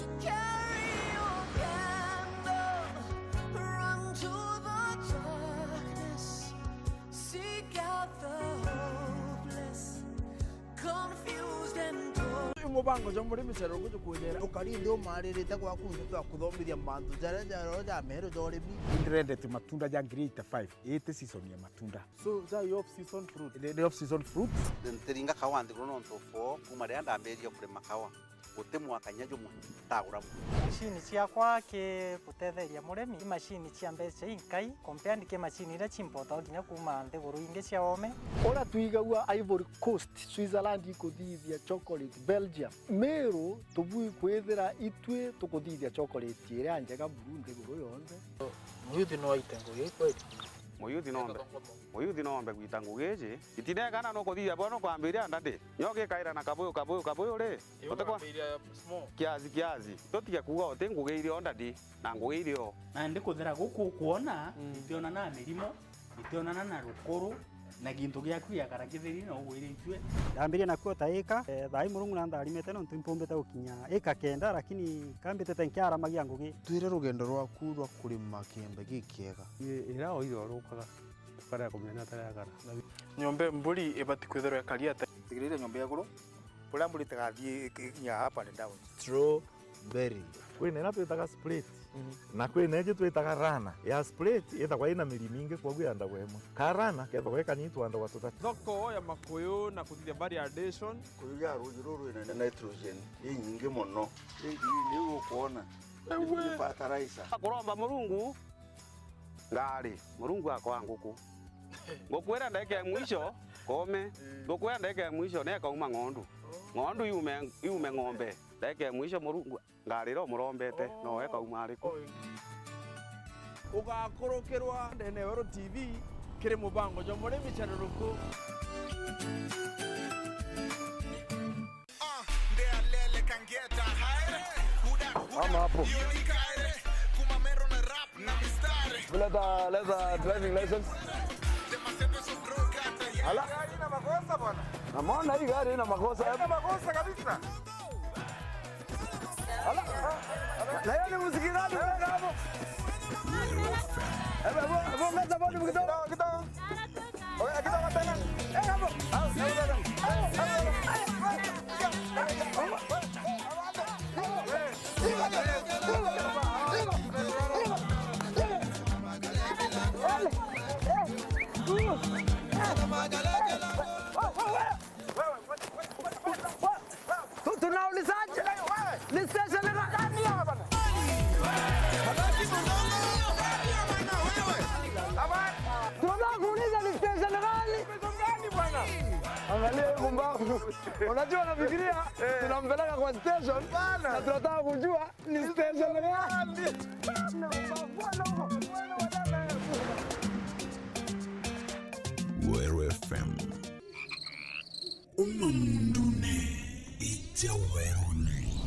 Uyu mubango jwa murimi cerero guju kwithira ukari ndi umaririte gwaku ntu twa kuthomithia mantu jaria ja roho ja meru ja urimi. Ndrendete matunda ja grade five, iti season ya matunda. So, ja off season fruit. Ni, ni off season fruit. Ntiringa kawa nthiguru nontu for kuma riria ndambiririe kurima kawa, guti mwaka kinya jumwe ntagura. Macini ciakwa ki gutetheria murimi, i macini cia mbeca inkai, compared ki macini iria ciimpotagwa kinya kuma nthiguru ingi cia oome. Uria twigagua Ivory Coast, Switzerland ikuthithia chocolate, Belgium, Meru tubui kwithira itwi tukuthithia chocolate iria njega buru nthiguru yonthe. Muyuthi no aite ngugi kweli? Muyuthi no mbe-, muyuthi no mbe gwita ngugi iji. Itinegana nukuthithia bwa nukwambiria ndadi. Nyo gikaira na kabuyu, kabuyu, kabuyu ri? Utikwa? Kiasi, kiasi. Tutige kuuga uti ngugi iria o ndadi, na ngugi iria o. Na ndi kuthera guku ukwona, mm, itionana na mirimo, itionana na rukuru, na gintu giaku giakara kitheri na ugwire itue. Ndambirie nakuo ta ika, eh, thaa ii Murungu na ntharimite nontu impumbite gukinya ika kenda, lakini kambitite nkiaramagia ngugi. Twire rugendo rwaku rwa kurima kiembe gikiega. I-, ira oire urukaga, tukarega kumenya taria agara. Nyomba mburi ibati kwithirwa ikari ata? Tigirire nyomba ya iguru, buria mburi itagathii ikinya up and down. Strawberry. Kwina ira twitaga split. Na kwi neeji twitaga rana ya split, ithagwa ina miri mingi, kwoguo yandagwa imwe. Ka rana kethagwa ikanyiitwa andagwa tuthatu. Thoko ya makuyu na kuthithia variation. Kuyu ya ruuji ruru ina nitrogen inyingi mono. Ringi ii niu ukwona. Ewe. Ni fertilizer. Kuromba Murungu ngari, Murungu akoa nguku. Nguku iria ndagika ya mwisho, kome. Nguku iria ndagika ya mwisho, ni ekauma ng'ondu. Ng'ondu yume, yume ng'ombe. Ndagika ya mwisho Murungu ngarira umurombete, no ekauma ariku? Ugakurukirwa ndene ya Weru T V kiri mubango jwa murimi Charuruku. Ama hapo. Leta, leta driving license. Ala. Gari ina makosa bwana. Namuona hii gari ina makosa. Haina makosa kabisa. Ala. Na yeye ni msikilizaji kutoka hapo. Hebu, hebu, hebu ongeza volume kidogo. Kidogo, kidogo. Oya, kidogo tena. Eh, hapo. Au, au, au, au, au, au. Tu-, tunaulizaje? Ni station gani? Tunataka kuuliza ni station gani? Angalia huyu mbavu. Unajua, nafikiria tunampeleka kwa station na tunataka kujua ni station gani. Weru F M. Uma mundune, ija werune.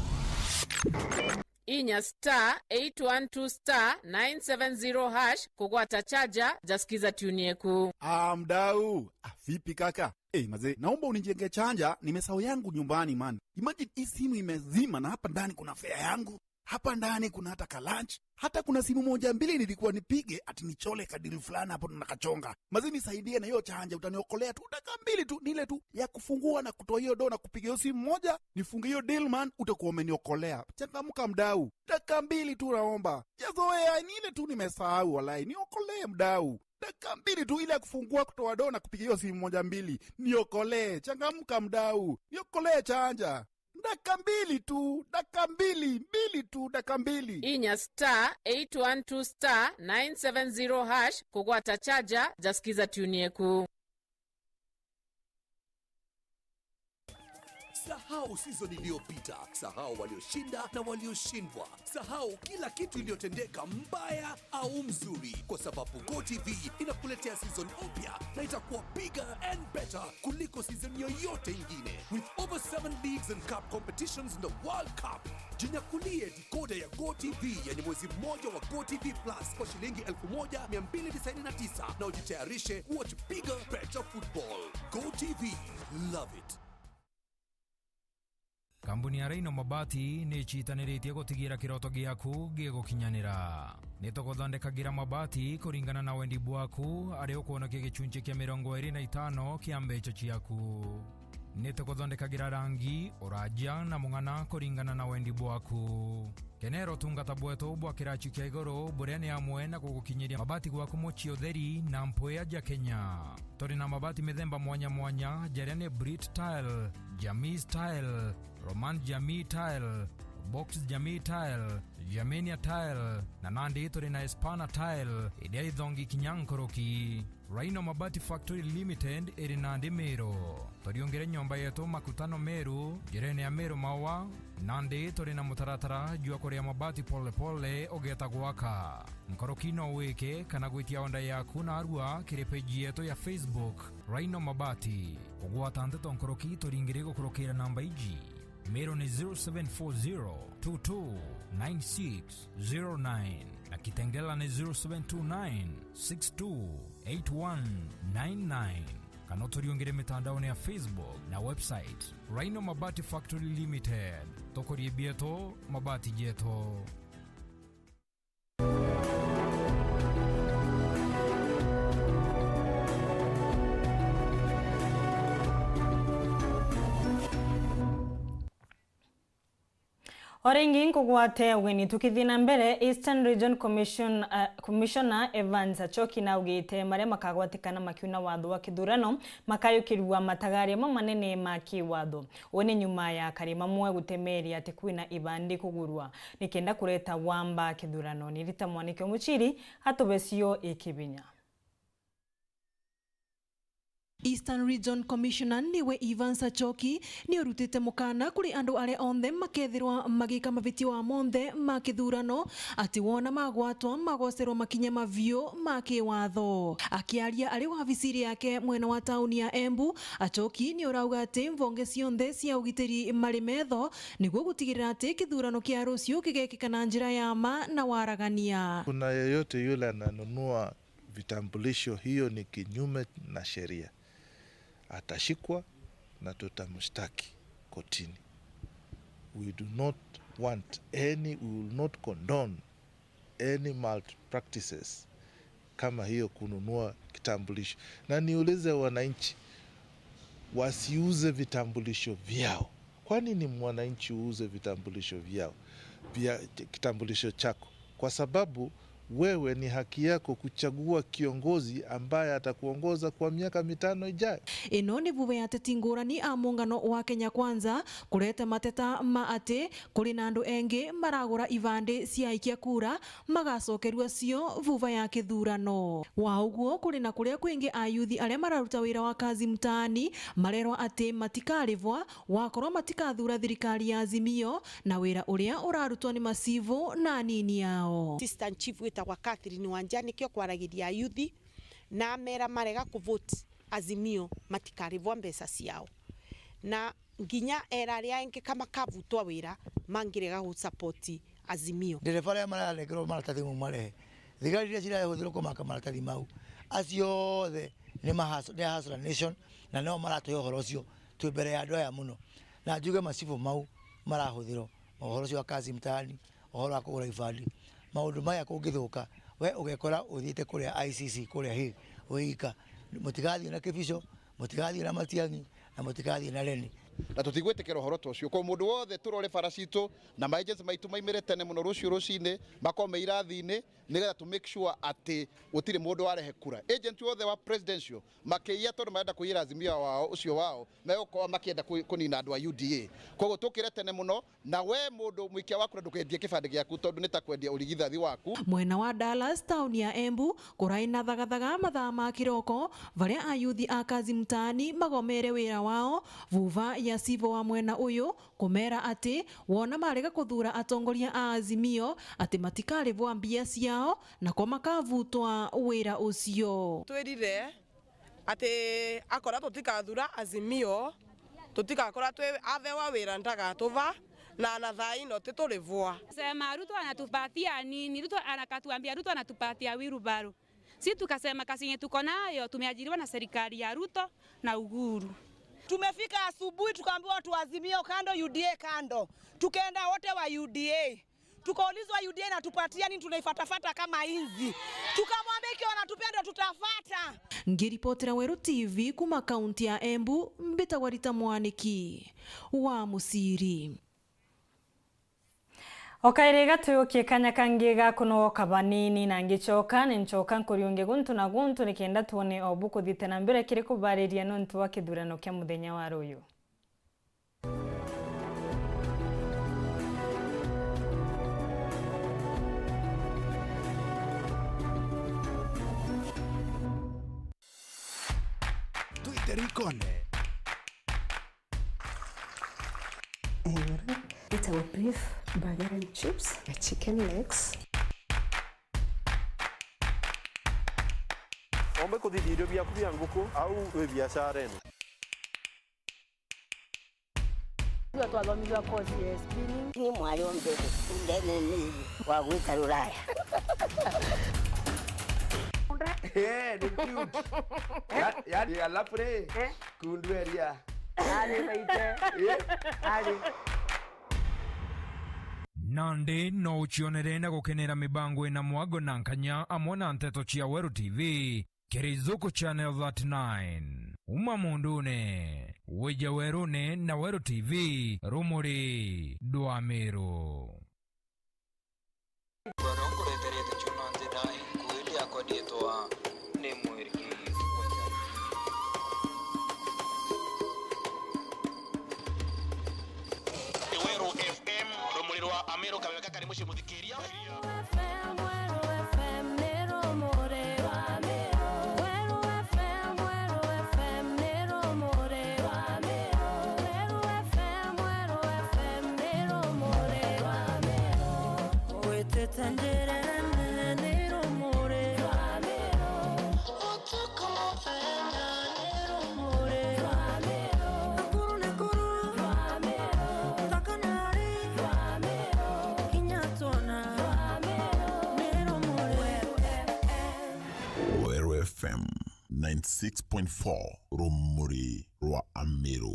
Inya star eight one two star nine seven zero hash kugwata chaja ja Skiza Tune Yeku. Ah, mdau. Ah, vipi kaka? Eh, mazee, naomba unijenge chaja, nimesahau yangu nyumbani, man. Imagine hii simu imezima na hapa ndani kuna fare yangu. Hapa ndani kuna hata ka lunch. Hata kuna simu moja mbili nilikuwa nipige ati nichole ka deal fulani hapo na kachonga. Mazee, nisaidie na hiyo chaja, utaniokolea tu dakika mbili tu, ni ile tu ya kufungua na kutoa hiyo do na kupiga hiyo simu moja, nifunge hiyo deal, man, utakuwa umeniokolea. Changamka mdau. Dakika mbili tu naomba. Sijazoea, ni ile tu nimesahau walai. Niokolee mdau. Dakika mbili tu ile ya kufungua, kutoa do na kupiga hiyo simu moja mbili. Niokolee. Changamka mdau. Niokolee chaja. Dakika mbili tu, dakika mbili, mbili tu, dakika mbili. Inya star eight one two star nine seven zero hash kugwata chaja ja Skiza Tune Yeku. Sahau season iliyopita, sahau walioshinda na walioshindwa, sahau kila kitu iliyotendeka mbaya au mzuri, kwa sababu Go T V inakuletea season mpya na itakuwa bigger and better kuliko season yoyote ingine. With over seven leagues and cup competitions in the World Cup, jinyakulie decoder ya Go T V yenye mwezi mmoja wa Go T V Plus kwa shilingi elfu moja mia mbili tisaini na tisa na ujitayarishe watch bigger, better football. Go T V, love it. Kambuni ya Rhino Mabati ni icitaniritie gutigira kiroto giaku gigukinyanira. Ni tuguthondekagira mabati kuringana na wendi bwaku, ari ukwonokia gicunci kia mirongo iri na itano kia mbeca ciaku. Ni tuguthondekagira rangi, uraja na mung'ana kuringana na wendi bwaku. Kenera utungata bwetu bwa kiraci kia iguru, buria ni amwe na gugukinyiria mabati gwaku mucii utheri na mpwia ja Kenya. Turi na mabati mithemba mwanya mwanya, jaria ni Brit Tile, Jamii Tile, Roman Jamii Tile, Box Jamii Tile, Germania Tile, na nandi turi na Espana Tile, iria ithongi kinya nkuruki. Rhino Mabati Factory Limited iri nandi Meru. Turiungire nyomba yetu Makutano Meru, njirene ya Meru Maua, nandi turi na mutaratara jwa kuria mabati pole pole ugeeta gwaka. Nkuruki no wike kana gwitia onda yaku narua kiri page yetu ya Facebook, Rhino Mabati. Kugwata nteto nkuruki turingire gukurukira namba iji. Meru ni zero seven four zero two two nine six zero nine na Kitengela ni zero seven two nine six two eight one nine nine. Kana uturiungire mitandaoni ya Facebook na website, Rhino Mabati Factory Limited. Tukurie bietu, mabati jetu. O ringi nkugwate ugeni tukithii na mbere, Eastern Region Commission, uh, Commissioner Evans Achoki naugite maria makagwatikana makiuna watho wa kithurano makayukirua matagaria mamanene ma kiwatho. Uu ni nyuma ya akari mamwe gutemeria ati kwina ibandi kugurwa nikenda kureta wamba kithurano. Ni Rita Mwaniki Omuchiri atubecio ikibinya. Eastern Region Commissioner niwe Evans Achoki ni urutite mukana kuri andu aria onthe makethirwa magika mavitia wa monthe ma kithurano, ati wona magwatwa magocerwa makinya maviu ma kiwatho. Akiaria ari wabiciri yake mwena wa tauni ya Embu, Achoki ni urauga ati mvonge cionthe cia ugitiri mari metho niguo gutigirira ati kithurano kia ruciu kigekika na njira ya ma na waragania. Kuna yeyote yule ananunua vitambulisho, hiyo ni kinyume na sheria. Atashikwa na tutamshtaki kotini. We do not want any, we will not condone any malpractices kama hiyo, kununua kitambulisho. Na niulize wananchi, wasiuze vitambulisho vyao. Kwani ni mwananchi uuze vitambulisho vyao, vya kitambulisho chako? Kwa sababu wewe ni haki yako kuchagua kiongozi ambaye atakuongoza kwa miaka mitano ijayo. Ino ni vuva ya ateti ngurani a muungano wa Kenya Kwanza kureta mateta ma ati kuri na andu engi maragura ibandi cia aikia kura magacokerua cio vuva ya kithurano. Wa uguo, kuri na kuria kwingi ayuthi aria mararuta wira wa kazi mtaani marerwa ati matikarivwa wakorwo matikathura thirikari ya Azimio na wira uria urarutwa ni macibu na anini ao. Assistant Chief witagwa Catherine Wanjia nikio kwaragiria ayuthi na amera marega kuvote Azimio matikarivwa mbeca ciao. Na nginya era aria engi ka makavutwa wira mangirega gu support Azimio. Ndereba aria maranekerwo maratathi mau marehe, thigari iria cirahuthirwo kumaka maratathi mau, acio othe ni mahas-, ni a Hustler Nation, na nio maratwia uhoro ucio twi mbere ya andu aya muno. Na njuge macibu mau marahuthirwo, uhoro ucio wa kazi mtaani, uhoro wa kugura ibandi, maundu maya kungithuka, we ugekora uthiite kuria I C C kuria hi, wika. Mutigathiu na Kibicho, mutigathiu na Matiang'i, na mutigathiu na Reni. Na tutigwitikira uhoro ta ucio. Kwa mundu wothe turore bara citu na ma agents maitu maimire tene muno ruciu rucini, makome irathini, nigetha to make sure ati gutiri mundu warehe kura. Agent wothe wa presidential makiia tondu marenda kuiyira Azimio wao, ucio wao, megukorwa makienda ku-, kunina andu a U D A. Koguo tukire tene muno, na we mundu mwikia wa kura ndukendie kibandi giaku tondu ni ta kwendia urigithathi waku. Mwena wa Dallas, tauni ya Embu, kurai na thagathaga mathaa ma kiroko, varia ayuthi a kazi mtaani magomere wira wao, vuva ya cibo wa mwena uyu, kumera ati wona marega kuthura atongoria a Azimio, ati matikarivwa mbia ciao, nako makavutwa wira ucio. Twirire ati akora tutikathura Azimio, tutigakora twi athewa wira ndagatuva, na na thaa ino titurivwa. Sema Ruto anatupatia nini? Ruto anakatuambia Ruto anatupatia wheelbarrow. Si tukasema kazi yenye tuko nayo tumeajiriwa na serikali ya Ruto na Uhuru. Tumefika asubuhi tukaambiwa watu wa Azimio kando, U D A kando. Tukaenda wote wa U D A. Tukaulizwa U D A inatupatia nini, tunaifatafata kama inzi. Tukamwambia ikiwa wanatupenda tutafata. Ngiripotera Weru T V kuma kaunti ya Embu, mbitagwa Rita Mwaniki wa Musiri. O kairi gatuyukie kanya kangi ga kunogoka banini, na ngicoka, ni ncoka nkuriunge guntu na guntu, nikenda twone o bu kuthite na mbere kiri kubariria nontu wa kithurano kia muthenya wa ruyu. Twite rikone. Iguru. Itagwo beef burger and chips, na chicken legs. Ombe kuthithia irio biaku bia nguku, au wi biacara ino. Tuga twathomithua course ya spinning. Ni mwari o mbere ndene ni wa gwita Ruraya. Eh, ni cute. Ya-, yani, alafu ri, eh? Kundu eria. Ari maite. Eh? Ari. Nandi no ucionere na gukenera mibango ina mwago na nkanya amwe na nteto cia Weru T V. Kirizuku Channel thirty-nine. Uma mundune, wija werune na Weru T V, rumuri dwa Meru. Ngoro nkureterete chuma nthina, inkuiri akwa ndietwa ni mwirigi. Weru F M, rumuri rwa Ameru, kabebe kakari mucii muthikiria. Weru F M, Weru F M, ni rumuri rwa Ameru. Weru F M, Weru F M, ni rumuri rwa Ameru. Weru F M, Weru F M, ni rumuri rwa Ameru. Witite njirene ni rumuri rwa Ameru. Utuku muthenya ni rumuri rwa Ameru. Nakuru, Nakuru rwa Ameru. Thaka nari rwa Ameru. Kinya twona rwa Ameru. Ni rumuri. Weru F M. Weru F M ninety-six point four, rumuri rwa Ameru.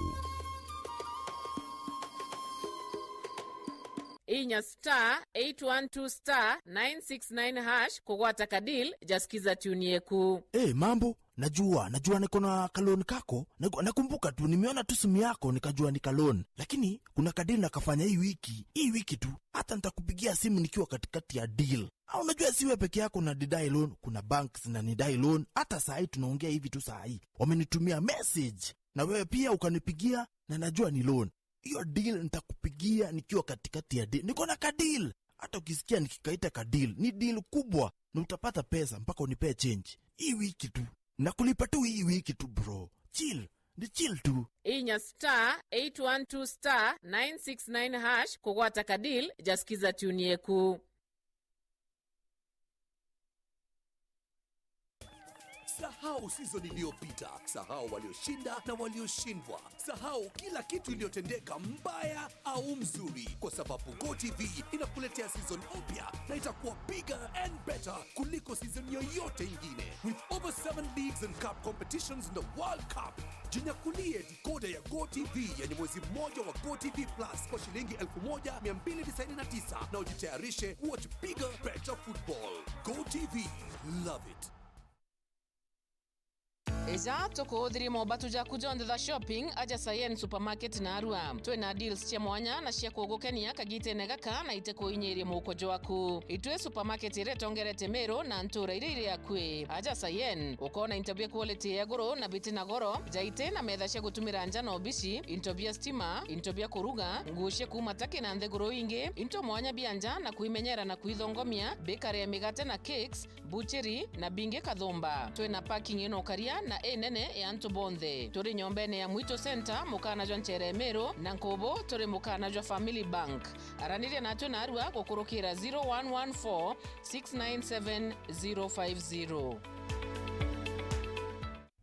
Inya star eight one two star nine six nine hash kugwata ka deal ja Skiza Tune Yeku. Eh, mambo, najua, najua niko na kaloni kako. Naku-, nakumbuka tu, nimeona tu simu yako, nikajua ni kaloni. Lakini kuna ka deal nakafanya hii wiki, hii wiki tu. Hata nitakupigia simu nikiwa katikati ya deal. Ah, unajua si wewe peke yako na didai loan, kuna banks na nidai loan. Hata saa hii tunaongea hivi tu saa hii, wamenitumia message. Na wewe pia ukanipigia, na najua ni loan. Hiyo deal nitakupigia nikiwa katikati ya deal. Niko na ka deal. Hata ukisikia nikikaita ka deal, ni deal kubwa. Na utapata pesa mpaka unipee change. Hii wiki tu. Na kulipa tu hii wiki tu, bro. Chill. Ni chill tu. Inya star eight one two star nine six nine hash kugwata ka deal ja Skiza Tune Yeku. Sahau season iliyopita, sahau walioshinda na walioshindwa, sahau kila kitu iliyotendeka mbaya au mzuri, kwa sababu Go T V inakuletea season mpya na itakuwa bigger and better kuliko season yoyote ingine. With over seven leagues and cup competitions in the World Cup, jinyakulie decoder ya Go T V yenye mwezi mmoja wa Go T V Plus kwa shilingi elfu moja mia mbili tisaini na tisa na ujitayarishe watch bigger, better football. Go T V, love it. Ija tukuuthirie mobatu jaku jonthe ja shopping aja Sayen Supermarket na Arua. Twina deals cia mwanya na cia kugukenia kagitene gaka na itikuinyirie muhuko jwaku. Itwi supermarket iria itongerete Meru na ntura iria iri akui. Aja Sayen, ukoona into bia quality ya iguru na biti na goro, jaiti na metha cia gutumira nja na obici, into bia stima, into bia kuruga, nguo cia kuuma Turkey na nthiguru ingi, into mwanya bia nja na kwimenyera na kwithongomia, bakery ya migate na cakes, buchiri na bingi kathumba. Twina parking ino ukaria na inene ya antu bonthe. Turi nyombene ya Mwitu Center, mukana jwa nchere Meru, na nkubu turi mukana jwa Family Bank. Araniria natwe narua gukurukira zero one one four six nine seven zero five zero.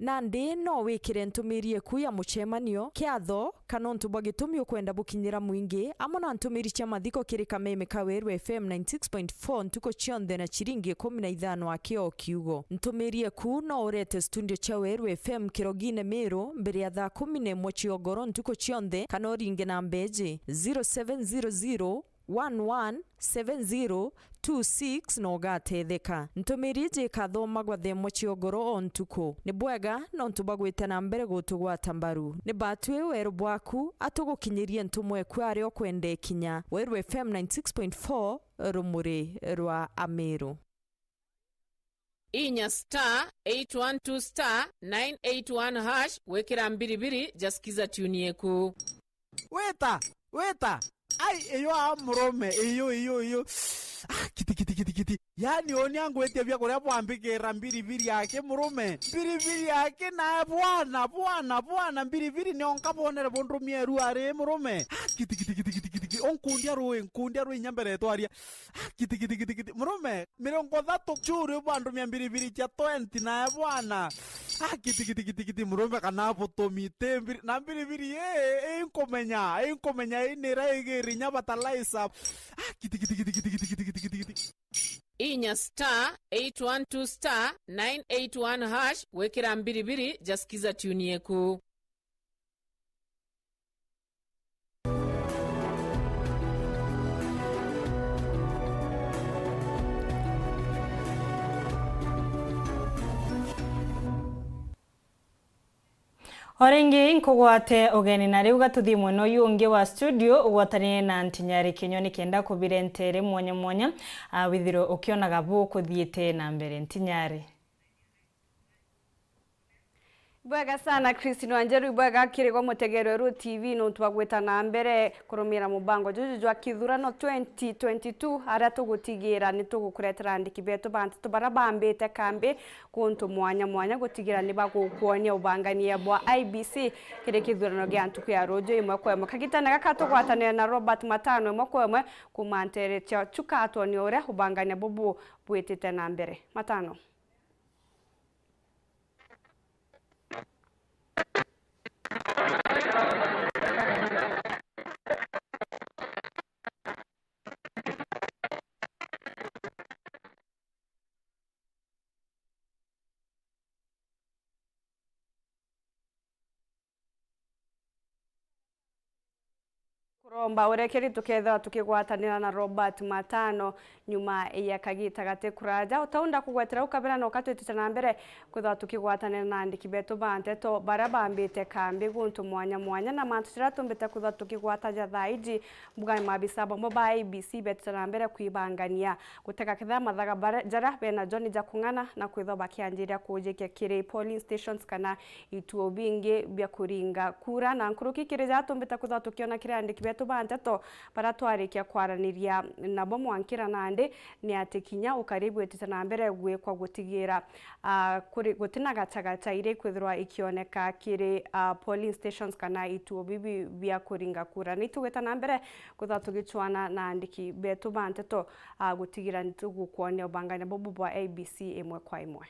Nandi no wikire ntumiri eku ya mucemanio, kiatho, kana untu bwa gitumi ukwenda bukinyira mwingi, amwe na ntumiri cia mathiko kiri kameme ka Weru F M ninety-six point four ntuku cionthe na ciringi ikumi na ithano aki o kiugo. Ntumiri eku no urete studio cia Weru F M Kirogine Meru mbere ya thaa kumi na imwe cia ugoro ntuku cionthe, kana uringe namba iji, zero seven zero zero, one one seven zero two six na ugatetheka. Ntumiri iji ikathomagwa thaa imwe cia ugoro o ntuku. Ni bwega nontu bwa gwita na mbere gutugwata mbaru. Ni batwi weru bwaku, atugukinyirie ntumwa eku aria ukwenda ikinya. Weru F M ninety-six point four, rumuri rwa Ameru. Inya star eight one two star nine eight one hash gwikira mbiribiri ja Skiza Tune Yeku. Weta, weta. Ai, iyo a murume, iyo, iyo, iyo. Ah, kiti, kiti, kiti, kiti. Yaani, oni angwitia bia kuria bwambikira mbiribiri yake murume. Mbiribiri yake na bwana, bwana, bwana, mbiribiri ni onka bonere bundumia eru ari murume. Ah, kiti, kiti, kiti, kiti, kiti, kiti. Onkundia rui, nkundia rui nyambere twaria. Ah, kiti, kiti, kiti, kiti. Murume, mirongo thatu churi bwandumia mbiribiri cia twenty nae bwana. Ah, kiti, kiti, kiti, kiti, murume kana butumi, ti mbiri-, na mbiribiri, eh, eh, inkumenya, inkumenya, inira igiri nya fertilizer. Ah, kiti, kiti, kiti, kiti, kiti, kiti, kiti, kiti. Inya star eight one two star nine eight one hash gwikira mbiribiri ja Skiza Tune Yeku. O ringi nkugwate ugeni, na riu gatuthii mwena uyu ungi wa studio, ugwatanire na Ntinyari Kinyua nikenda kubirentere mwanya mwanya, a, withirwe ukionaga bu kuthiite na mbere. Ntinyari. Bwega sana, Christine Wanjeru, ibwega kiri gwa mutegeri weru T V nontu bwa gwita na mbere kurumira mubango juju jwa kithurano twenty twenty-two, aria tugutigira ni tugukuretera andiki betu ba nteto baria bambite kambi guntu mwanya mwanya gutigira ni bagukwonia ubangania bwa I B C kiri kithurano gia ntuku ya ruju imwe kwa imwe. Kagitene gaka tugwatanire na Robert Matano imwe kwa imwe kuuma ntere cia Chuka atwonie uria ubangania bubu bwitite na mbere. Matano. Kuromba urekeri tukethirwa tukigwatanira na Robert Matano nyuma ya kagita gati kuraja. Utaunda kugwetera u kabera, noka twitite na mbere kwithirwa tukigwatanira na andiki betu ba nteto baria bambite kambi guntu mwanya mwanya, na mantu jaria tumbite kwithirwa tukigwata ja thaa iji, mbuga ni maabisa bamwe ba I B C betite na mbere kwibangania gutega kethira mathaga bara-, jaria bena jo ni ja kung'ana na kwithirwa bakianjiria kujikia kiri polling stations kana ituo bingi bia kuringa kura. Na nkuruki kiri jaria tumbite kwithirwa tukiona kiri andiki betu ba nteto baria twarikia kwaraniria nabo mwankira nandi, ni ati kinya ukari bwitite na mbere gwikwa gutigira, ah, kuri, gutina gachagacha iria ikwithirwa ikioneka kiri, ah, polling stations kana ituo bibi bia kuringa kura. Ni tugwita na mbere kwithirwa tugichwana na andiki betu ba nteto, ah, gutigira ni tugukwonia ubangania bubu bwa I B C imwe kwa imwe.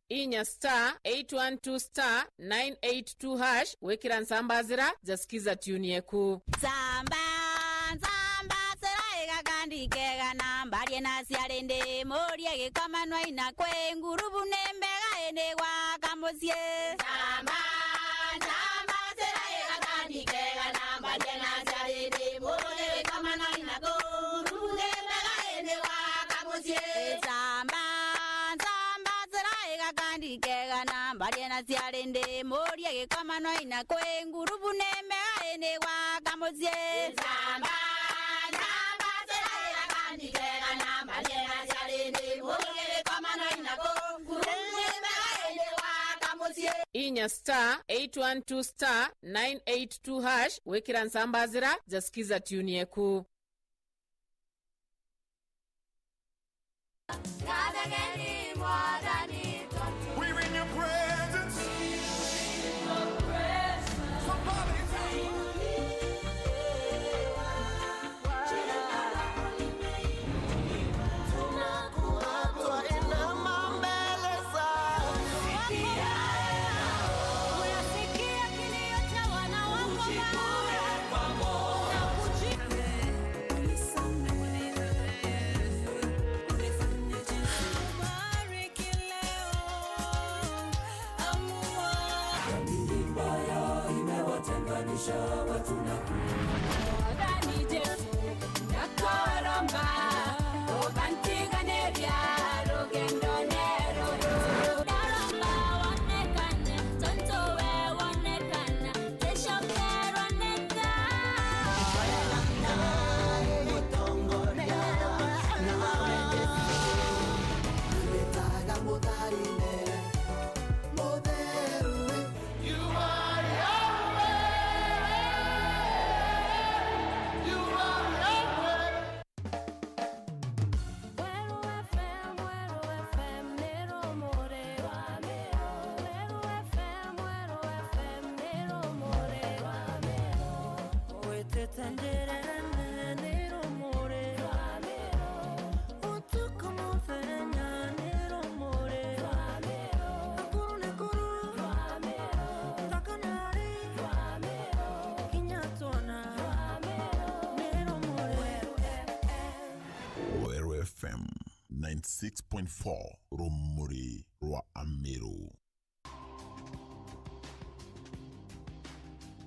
Inya star eight one two star nine eight two hash gwikira nsamba zira ja Skiza tune yeku. Nsamba, nsamba, sera igakandi kega na mbarie na ciari ndi murie gikomanwa ina kwi ngurubu ni mbega indi gwaka mucii. Nsamba, nsamba, sera igakandi kega na mbarie na ciari ndi murie gikomanwa ina kwi ngurubu ni mbega indi gwaka mucii. Nsamba, nsamba, sera igakandi kega na mbarie na ciari ndi murie gikomanwa ina kwi ngurubu ni mbega indi gwaka mucii. Nsamba, nsamba, sera igakandi kega na mbarie na ciari ndi murie gikomanwa ina kwi ngurubu ni mbega indi gwaka mucii. Inya star eight one two star nine eight two hash gwikira nsamba zira ja Skiza tune yeku. We're in your presence. Somebody tell me. Tunakuabudu, twainama mbele zako. Unasikia kilio cha wana wako Baba. Mwathani Jesu, ndakoromba, ukantiganĩria rũgendo nĩ rũrũ. Ndaromba wonekane, tontu we wonekana. Weru F M, Weru F M, ni rumuri rwa miru. Weru F M, Weru F M, ni rumuri rwa miru. Witite njirene, ni rumuri rwa miru. Utuku muthenya, ni rumuri rwa miru. Akuru ni kuru, rwa miru. Nthaka ni ari, rwa miru. Kinya twona, rwa miru. Ni rumuri. Weru F M. Weru F M ninety six point four, rumuri rwa Amiru.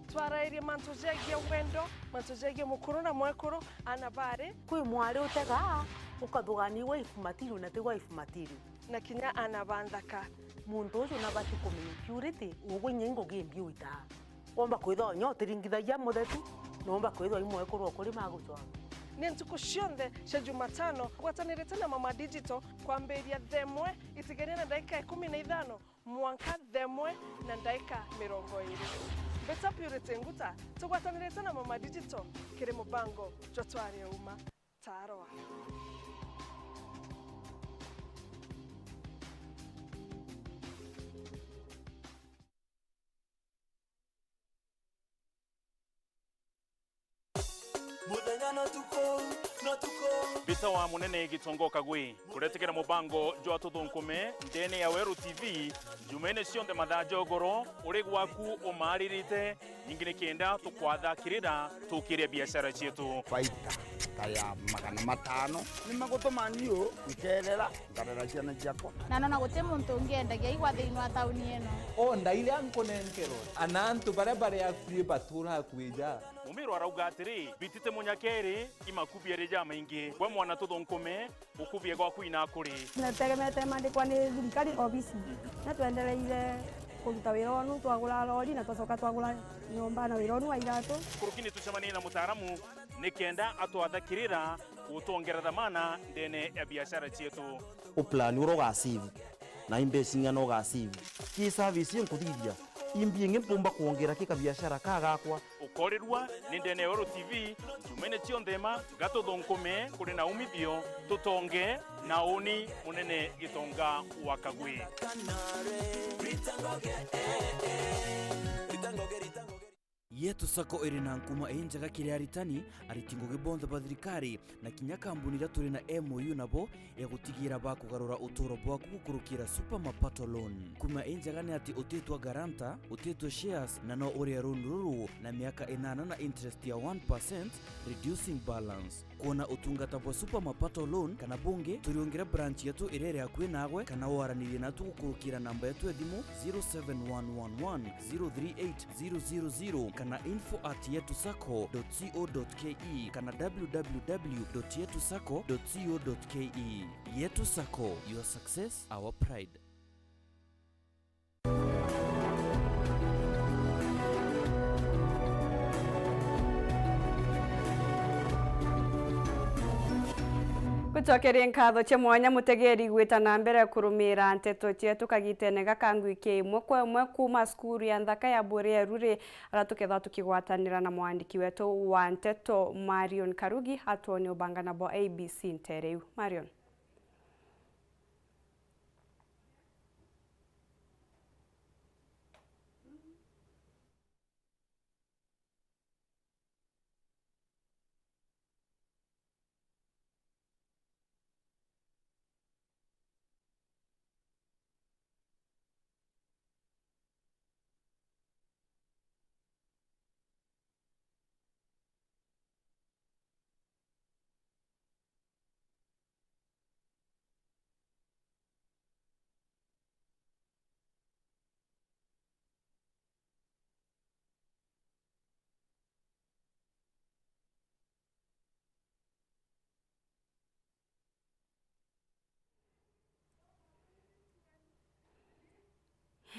Twarairie mantu jegie wendo, mantu jegie mukuru na mwekuru, ana bari. Kwi mwari utega, ukathugaania wife material na ti wife material. Na kinya ana ba nthaka. Muntu uju nabati kumenya purity, ugwe inya ingugi imbi uitaa. Womba kwithwa inya utiringithagia muthetu, na womba kwithwa i mwekuru ukuri magucwanga. Ni ntuku cionthe cia Jumatano, ngwatanirite na Mama Digital kwambiria thaa imwe itigania na ndagika ikumi na ithano mwanka thaa imwe na ndaika mirongo iiri. Mbita Purity Nguta, tugwatanirite na Mama Digital kiri mubango jwa Twarie Uma. Tarwa. Muthenya na tuku, na tuku. Mbita wa munene Gitonga Kagwe, kuretekera mubango jwa Tuthunkume ndene ya Weru T V, Jumaine cionthe mathaa ja ugoro, uri gwaku umaaririte, ningi ni kenda tukwathakirira tukiria biashara cietu. Faida ta ya magana matano. Ni magutuma niu nkerera, nkarera ciana ciakwa. Na nona guti muntu ungi endagia igwa thiini wa tauni ino. O ndaire ankunenkerwa, ana antu baria bari akui batura akui ja. Mumiru arauga atiri, bitite munyakeri, i makubi ari jamaingi. Gwe mwana Tuthunkume, ukubie gwaku ina kuri. Tutegemete mandikwa ni thirikari obisi. Na twendereire kuruta wira onu, twagura lori na twacoka twagura nyomba na wira onu wa iratu. Kuruki ni tucemanie na mutaaramu ni kenda atwathakirira gutwongera dhamana ndene ya biashara cietu. Uplan uria ugasave na imbeca ing'ana ugasave. Ki service inkuthithia, imbi ingi mpumba kwongera ki kabiashara ka gakwa. Ukorirua ni ndene ya Weru T V, Jumaine cionthe ma, gatuthunkume kuri na umithio, tutonge na uni munene Gitonga wa Kagwe. Yetu Sacco iri na nkuma injega kiri aritani, ariti ngugi bonthe ba thirikari, na kinya kambuni iria turi na M O U nabo ya gutigira bakugarura uturo bwaku gukurukira Super Mapato Loan. Nkuma injega ni ati utitwa guarantor, utitwa shares, na no urie loan ruru na miaka inana na interest ya one percent, reducing balance. Kwona utungata bwa Super Mapato Loan kana bungi, turiungire branch yetu iria iri akui nagwe, kana waranirie natu gukurukira namba yetu ya thimu zero seven one one one zero three eight zero zero zero kana info at yetu sacco dot co dot ke kana w w w dot yetu sacco dot co dot ke. Yetu Sacco, your success, our pride. Gucokeria nkatho cia mwanya mutegeri gwita na mbere kurumira nteto cietu kagitene gaka ngwiki imwe kwa imwe kuma cukuru ya nthaka ya Buri ya Ruri, aria tukethwa tukigwatanira na mwandiki wetu wa nteto Marion Karugi atwonie ubangana bwa A B C ntere iu. Marion.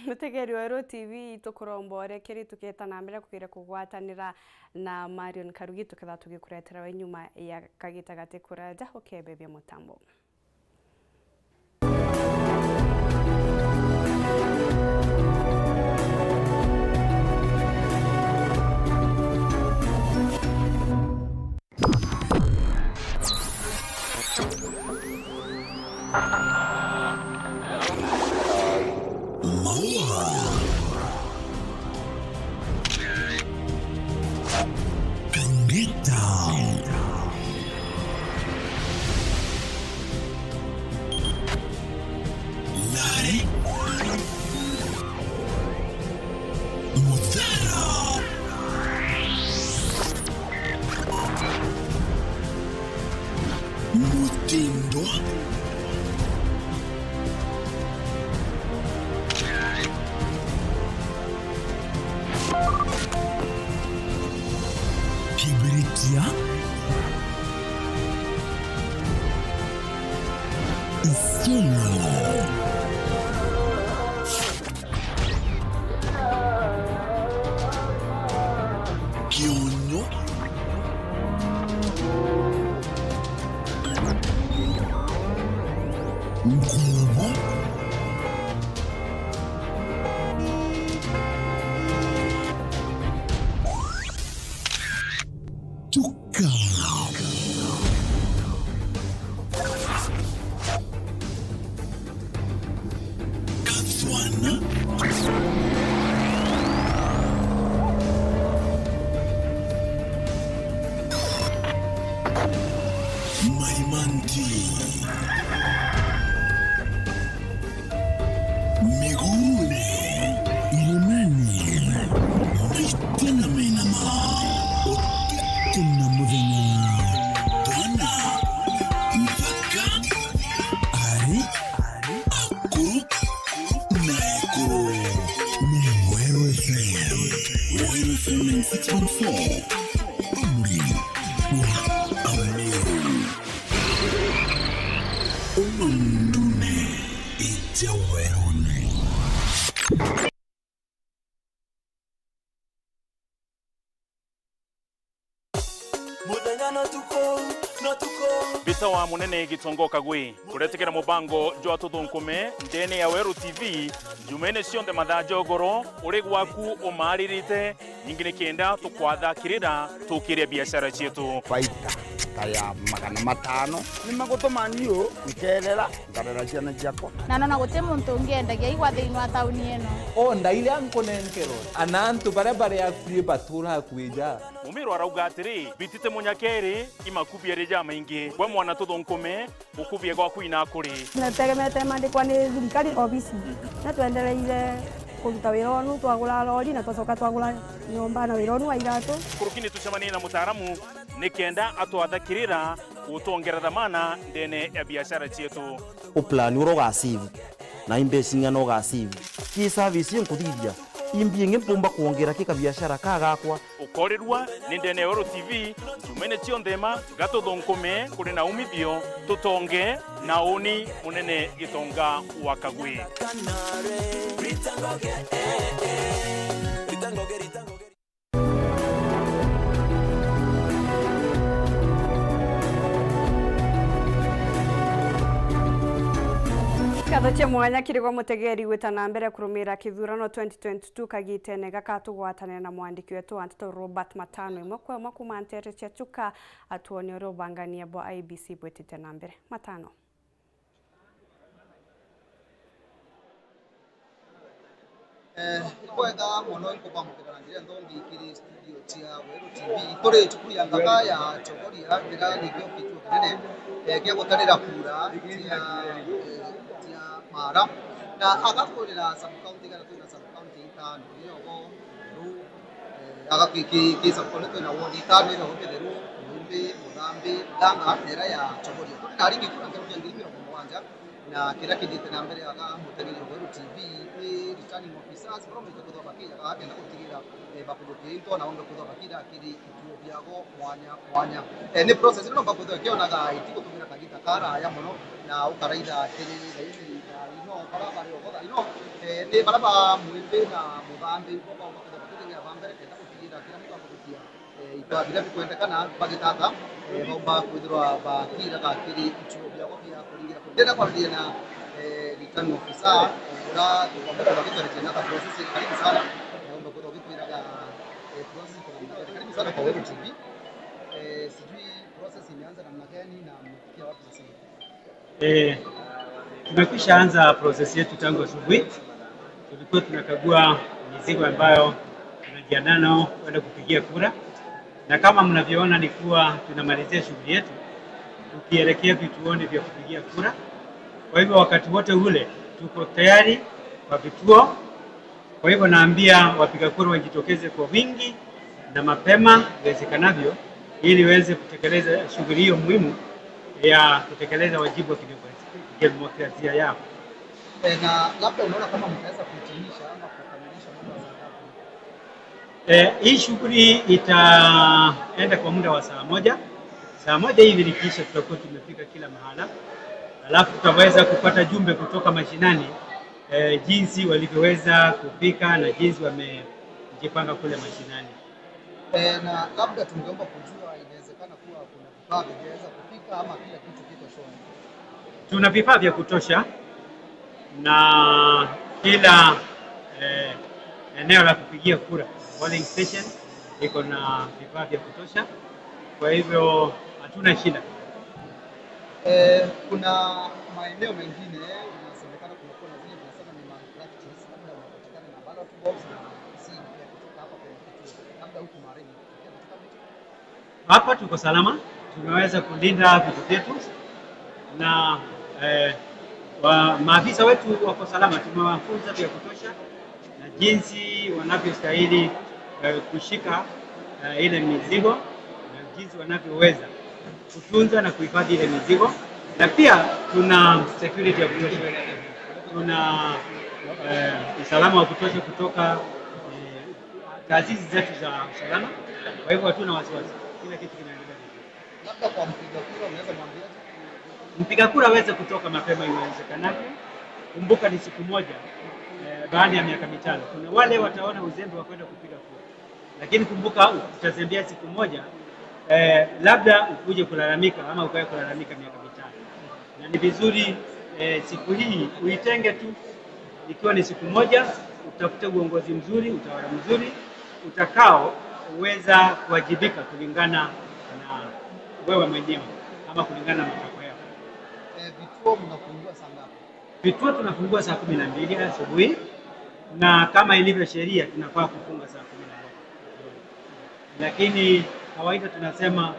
Mutegeri wa Weru T V, tukuromba urekeri tukieta na mbere kugira kugwatanira na Marion Karugi, tukethwa tugikuretera we nyuma ya kagita gati kuraja, ukebebia mutambo. Maua. Kangita. Kionyo. Ngumo. Tuka. Kathwana. Maimanti. Migurune, iremeni, maite na menama, utuku na muthenya, twana, nthaka, ari, akuru, na ekuru. Ni Weru F M. Weru F M ninety-six point four. Amuri wa Ameru. Uma mundune, ija werune. Muthenya no tuku, no tuku. Mbita wa munene Gitonga Kagwe, kuretekera mubango jwa Tuthunkume ndene ya Weru T V, Jumene cionthe mathaa jogoro, uri gwaku umaaririte, ningi ni kenda tukwathakirira, tukiria biashara cietu. Baita ta ya magana matano. Ni magutuma niu nkerera, nkarera ciana ciakwa. Na nona guti muntu ungi endagia igwa thiini wa tauni ino. O ndaire ankunenkerwe, ana antu baria bari akui batura akui ja. Mumiru arauga atiri, bitite munyakeri, imakubia ri jamaingi. Gwe mwana Tuthunkume, gukubia gwaku inakuri. Netegemete mandikwa ni thirikari obisi. Na twendereire kuruta wira onu, twagura lori na twacoka twagura nyomba na wira onu wa iratu. Kuruki ni tucemanie na mutaaramu ni kenda atwathakirira gutwongera dhamana ndene ya biashara cietu. U plan uria ugasave na imbeca ing'ana ugasave. Ki service inkuthithia, imbi ingi mpumba kwongera ki kabiashara ka gakwa. Ukorirua ni ndene ya Weru T V, Jumene cionthe ma, ga Tuthunkume, kuri na umithio, tutonge, na uni munene Gitonga wa Kagwe. Nkatho cia mwanya kiri gwa mutegeri gwita na mbere kurumira kithurano twenty twenty-two kagitene gaka. Tugwatanire na mwandiki wetu wa nteto Robert Matano, imwe kwa imwe kuuma nteere cia Chuka, atwonie uria ubangania bwa I E B C bwitite na mbere. Matano. Eh, ni bwega mono inkukwamukira na njira nthongi kiri studio cia Weru T V. Turi cukuru ya nthaka ya Chogoria, njira nikio kituo kinene, eh, kia gutarira kura cia, eh, cia Mara. Na agakurira sub county, kana twina sub county itano, niogo, Meru, eh, aga ki, ki, ki sub county twina ward itano, niogo, Kitheru, Mwimbi, Muthambi, Ndanga, na ira ya Chogoria. Turi na aringi kura nkeru kia ngiri mirongo mugwanja. Na kiria kithite na mbere aga mutegeri wa Weru T V ni returning officers, baria baumite kwithirwa bakijaga kenda gutigira, eh, bakurukia into na baumbe kwithirwa bakira kiri ituo biago mwanya mwanya. Eh, ni process iria nomba kwithirwa ikionaga itigutumira kagita karaya mono, na ukaraitha kiri thaini thaa ino, baria bari ogo thaa ino, eh, ni baria ba Mwimbi na Muthambi, bo baumba kwithirwa bakithingira ba mbere kenda gutigira kiria muntu akurukia eh, itwaa biria bikwendekana bagitata, eh, baumba kwithirwa bakiraga kiri ichuo biabo bia kuringira kuri. Ndenda kwariria na, eh, returning officer, eh, ura tukwamba kwithirwa gitwerekia na process. Karibu sana. Eh, umbe kwithirwa gitwiraga, eh, process kwa namna gani. Karibu sana kwa Weru T V. Eh, sijui process imeanza namna gani na mmefikia wapi sasa hivi? Eh, tumekwisha anza process yetu tangu asubuhi. Tulikuwa tunakagua mizigo ambayo tunajiandaa nao kwenda kupigia kura, na kama mnavyoona ni kuwa tunamalizia shughuli yetu tukielekea vituoni vya kupigia kura. Kwa hivyo wakati wote ule tuko tayari kwa vituo. Kwa hivyo naambia wapiga kura wajitokeze kwa wingi na mapema iwezekanavyo ili waweze kutekeleza shughuli hiyo muhimu ya kutekeleza wajibu wa kidemokrasia, kidemokrasia yao. Eh, na labda unaona kama mtaweza kuhitimisha ama kukamilisha mwendo wa saa ngapi? Eh, hii shughuli itaenda kwa muda wa saa moja. Saa moja hivi likiisha, tutakuwa tumefika kila mahala. Alafu tutaweza kupata jumbe kutoka mashinani, eh, jinsi walivyoweza kufika na jinsi wamejipanga kule mashinani. Eh, na labda tungeomba kujua, inawezekana kuwa kuna vifaa vingeweza kufika ama kila kitu kiko shwari? Tuna vifaa vya kutosha na kila eh, eneo la kupigia kura, polling station, iko na vifaa vya kutosha, kwa hivyo hatuna shida. Eh, kuna maeneo mengine inasemekana kumekuwa na zile tunasema ni malpractice, labda unapatikana na ballot box na seed pia kutoka hapa kwenye kituo, labda huku Mareni. Hapa tuko salama, tumeweza kulinda vitu vyetu na eh, wa, maafisa wetu wako salama, tumewafunza vya kutosha na jinsi wanavyostahili eh, kushika eh, ile mizigo na jinsi wanavyoweza kutunza na kuhifadhi ile mizigo, na pia tuna security ya kutosha, tuna eh, usalama wa kutosha kutoka eh, taasisi zetu za usalama. Kwa hivyo hatuna wasiwasi, kila kitu kinaendelea vizuri. Labda kwa mpiga kura unaweza mwambia Mpiga kura aweze kutoka mapema iwezekanavyo. Kumbuka ni siku moja eh, baada ya miaka mitano. Kuna wale wataona uzembe wa kwenda kupiga kura, lakini kumbuka, utazembea siku moja eh, labda ukuje kulalamika ama ukae kulalamika miaka mitano, na ni vizuri eh, siku hii uitenge tu, ikiwa ni siku moja, utafute uongozi mzuri, utawala mzuri, utakaoweza kuwajibika kulingana na wewe mwenyewe ama kulingana na matakwa yako. Eh, vituo mnafungua saa ngapi? Vituo tunafungua saa kumi na mbili asubuhi, na kama ilivyo sheria tunafaa kufunga saa kumi na moja, lakini kawaida tunasema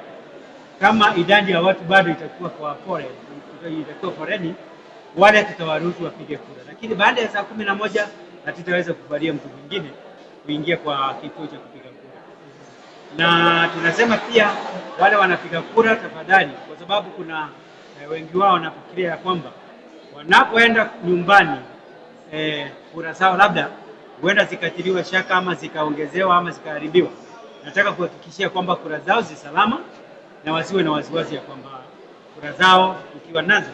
kama idadi ya watu bado itakuwa kwa fore, itakuwa foreni, wale tutawaruhusu wapige kura, lakini baada ya saa kumi na moja hatutaweza kukubalia mtu mwingine kuingia kwa kituo cha kupiga kura. Na tunasema pia wale wanapiga kura, tafadhali, kwa sababu kuna eh, wengi wao wanafikiria ya kwamba wanapoenda nyumbani eh, kura zao labda huenda zikatiliwa shaka ama zikaongezewa ama zikaharibiwa. Nataka kuhakikishia kwamba kura zao zi salama na wasiwe na wasiwasi ya kwamba kura zao tukiwa nazo,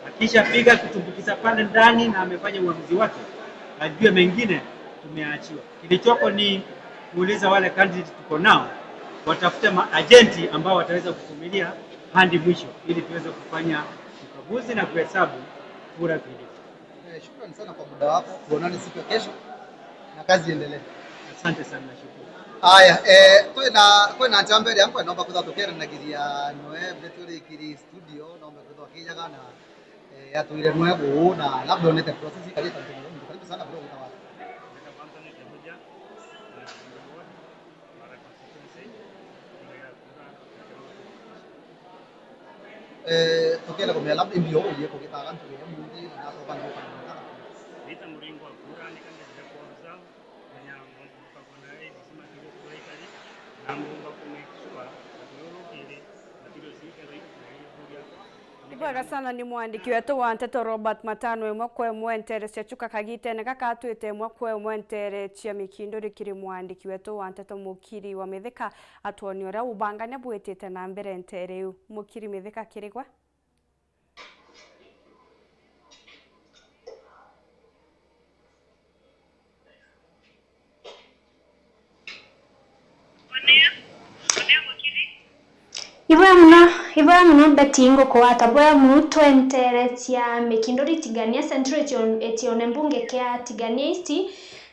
akishapiga kutumbukiza pale ndani na amefanya uamuzi wake, ajue mengine tumeachiwa. Kilichoko ni kuuliza wale candidate tuko nao watafute maajenti ambao wataweza kuvumilia hadi mwisho ili tuweze kufanya ukaguzi na kuhesabu kura vilivyo. Eh, shukrani sana kwa muda wako, tuonane siku ya kesho na kazi iendelee. Asante sana, nashukuru. Haya, eh, kwina kwina njamba iria nkwe nomba kwithwa tukiaranagithia noe mbeturi kiri studio, nomba kwithwa kijaga na eh, atwire noe guu na labda onete process ikari ta mtu mtu. Karibu sana bro, utawa. Eh, tukienda kumenya labda imbio uye kugitaga ntuku ya munthi na nasoka njuka na mutara. Rita muringo wa kura ni kandejire kwa observe, menya mukagona A B C materials kura ikari, na mumba ku make sure ati uru kiri materials ikethwa ikukuria. Ibwega sana ni mwandiki wetu wa nteto Robert Matano, imwe kwa imwe ntere cia Chuka kagitene gaka atwite imwe kwa imwe ntere cia Mikinduri kiri mwandiki wetu wa nteto Mukiri wa Mithika atwonie uria ubangania bwitite na mbere ntere iu. Mukiri Mithika kirigwa. Ibwega muno, ibwega muno Betty, ngukugwata bwega muno twentere cia Mikinduri Tigania Central, ekione mbunge kia Tigania East,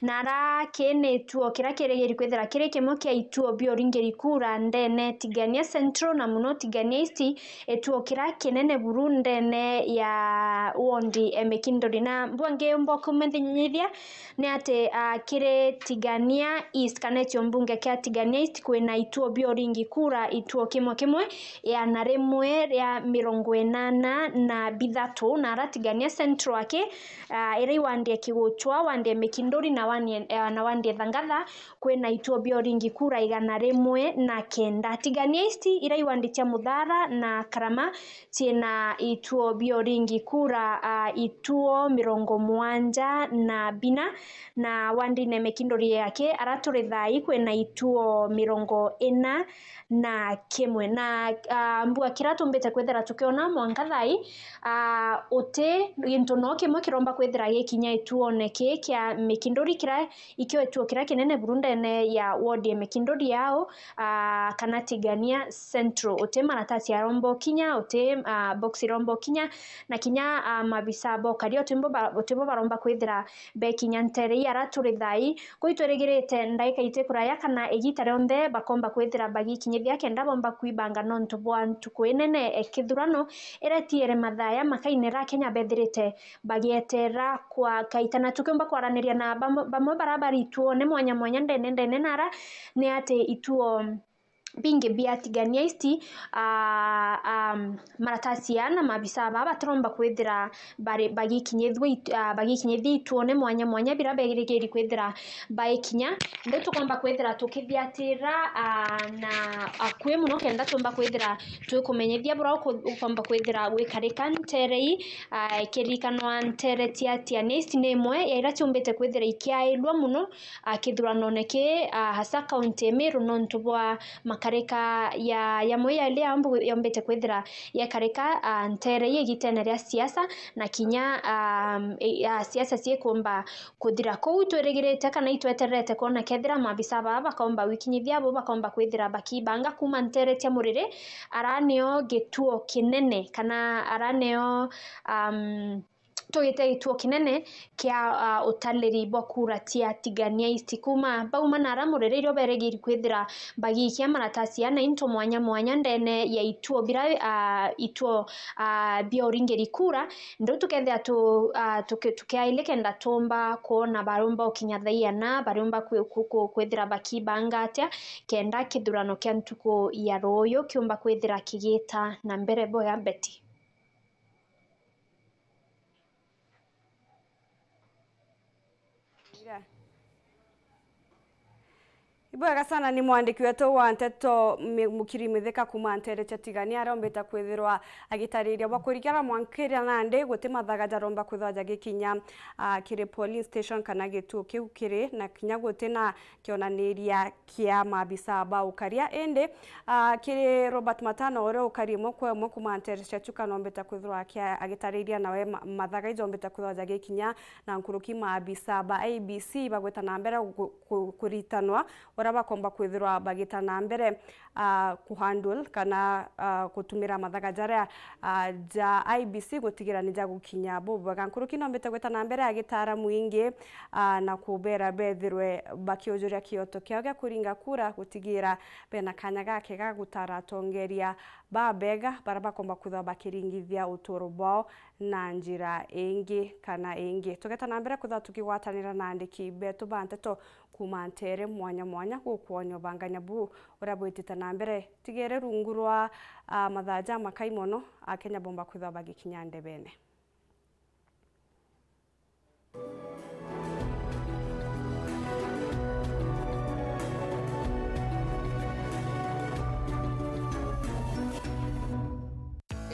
na ara kii ni ituo kiria kirigiri kwithira kiri kimwe kia ituo bia uringiri kura ndene Tigania Central na muno Tigania East, ituo kiria kinene buru ndene ya wondi e Mikinduri. Na mbwangi mbokumenyithia ni ati, ah, kiri Tigania East kana ekio mbunge kia Tigania East kwina ituo bia uringi kura, ituo kimwe kimwe iana rimwe ria mirongo inana na bithatu, na ara Tigania Central aki, ah, iria iwandie Kiguchwa, wandie Mikinduri na wani, eh, na wandi e Thangatha, kwina ituo bia uringi kura igana rimwe na kenda. Tigania East iria i wandi cia Muthara na Karama ciina ituo bia uringi kura, ah, ituo mirongo mugwanja na bina, na wandine Mekinduri yake ara turi thaai kwina ituo mirongo ina na kimwe. Na, ah, mbua kira tumbite kwithira tukiona mwanka thaai, ah, uti gintu no kimwe kiromba kwithira gikinya ituone ki kia Mekinduri kira ikio ituo kira kinene buru ndene ya ward ya Mekinduri yao, ah, kana Tigania Central. Uti maratasi aromba ukinya, uti, ah, box iromba ukinya, na kinya, ah, mabisa bokaria uti bo ba-, uti bo baromba kwithira bekinya ntere ii ara turi thaai. Kuu itwirigirite ndaika iti kuraya kana igiita rionthe bakomba kwithira bagikinyithia kenda bomba kwibanga nontu bwa ntuku inene e kithurano iria itiere mathaa ya makainera Kenya bethirite bagieterera kwa kaita. Na tukiumba kwaraniria na bamwe, bamwe bara bari ituone mwanya mwanya ndene ndene nara ni ati ituo bingi bia Tigania East, ah, ah, maratasi aa na mabisa baa batiromba kwithira bari, bagikinyithua it-, ah, bagikinyithia ituone mwanya mwanya bira begirigiri kwithira baikinya. Ndio tukomba kwithira tukithiatira, ah, na akui muno kenda tumba kwithira twikumenyithia bura uku-, ukomba kwithira gwikarika ntere ii, ah, ikirikanwa ntere cia Tigania East ni imwe ya ira ciumbite kwithira ikiailua muno, ah, kithuranone ki, ah, hasa kaunti ya Meru nontu bwa makarika ya, yamwe ya ile yambu-, yombite kwithira yekarika, ah, ntere ii igitene ria siasa na kinya, ah, e, ah, siasa ciikumba kuthira. Kuu twirigirite kana itwetererete kwona kethira mabisa baa bakomba gwikinyithia abo bakomba kwithira bakibanga kuuma ntere cia Muriri, ara nio gituo kinene kana ara nio, um, tugite gituo kinene kia, ah, utaliri bwa kura cia Tigania East. Kuuma bauma na ara Muriri irio berigiri kwithira bagiikia maratasi ana into mwanya mwanya ndene ya ituo bira, ah, ituo, ah, bia uringiri kura. Ndio tukethira tu, ah, tuki-, tukiaile kenda tumba kwona barumba ukinya thaa iana, barumba kwi-, ku-, ku-, kwithira bakibanga atia kenda kithurano kia ntuku ya ruuyu kiumba kwithira kigita na mbere bwega Betty. Ibwega sana ni mwandiki wetu wa nteto Mi-, Mukiri Mithika kuuma ntere cia Tigania, aria ombite kwithirwa agitariria bwa kurikira mwankira nandi guti mathaga jaromba kwithwa jagikinya, ah, kiri polling station kana gituo kiu kiri na kinya guti na kionaniria kia mabisa ba ukaria. Indi, ah, kiri Robert Matano, uria ukari imwe kwa imwe kuuma ntere cia Chuka, nombite kwithirwa akia-, agitariria nawe ma-, mathaga ijombite kwithirwa jagikinya na nkuruki mabisa ba I B C bagwita na mbere ku-, ku-, kuritanwa uria bakomba kwithirwa bagita na mbere, ah, kuhandle kana, ah, gutumira mathaga jaria, ah, ja I B C gutigira ni jagukinya bubwega. Nkuruki nombite gwita na mbere agitaara mwingi, ah, na kubera bethirwe bakiujuria kioto kiao gia kuringa kura gutigira bena kanya gakega ga gutara atongeria babega baria bakomba kwithirwa bakiringithia uturo bwao na njira ingi kana ingi. Tugeta na mbere kwithirwa tukigwatanira na andiki betu ba nteto kuuma ntere mwanya mwanya gukwonio banganya bu uria bwitite na mbere. Tigere rungu rwa, ah, mathaa jamakai mono, Akenya bomba kwithirwa bagikinya ndebene.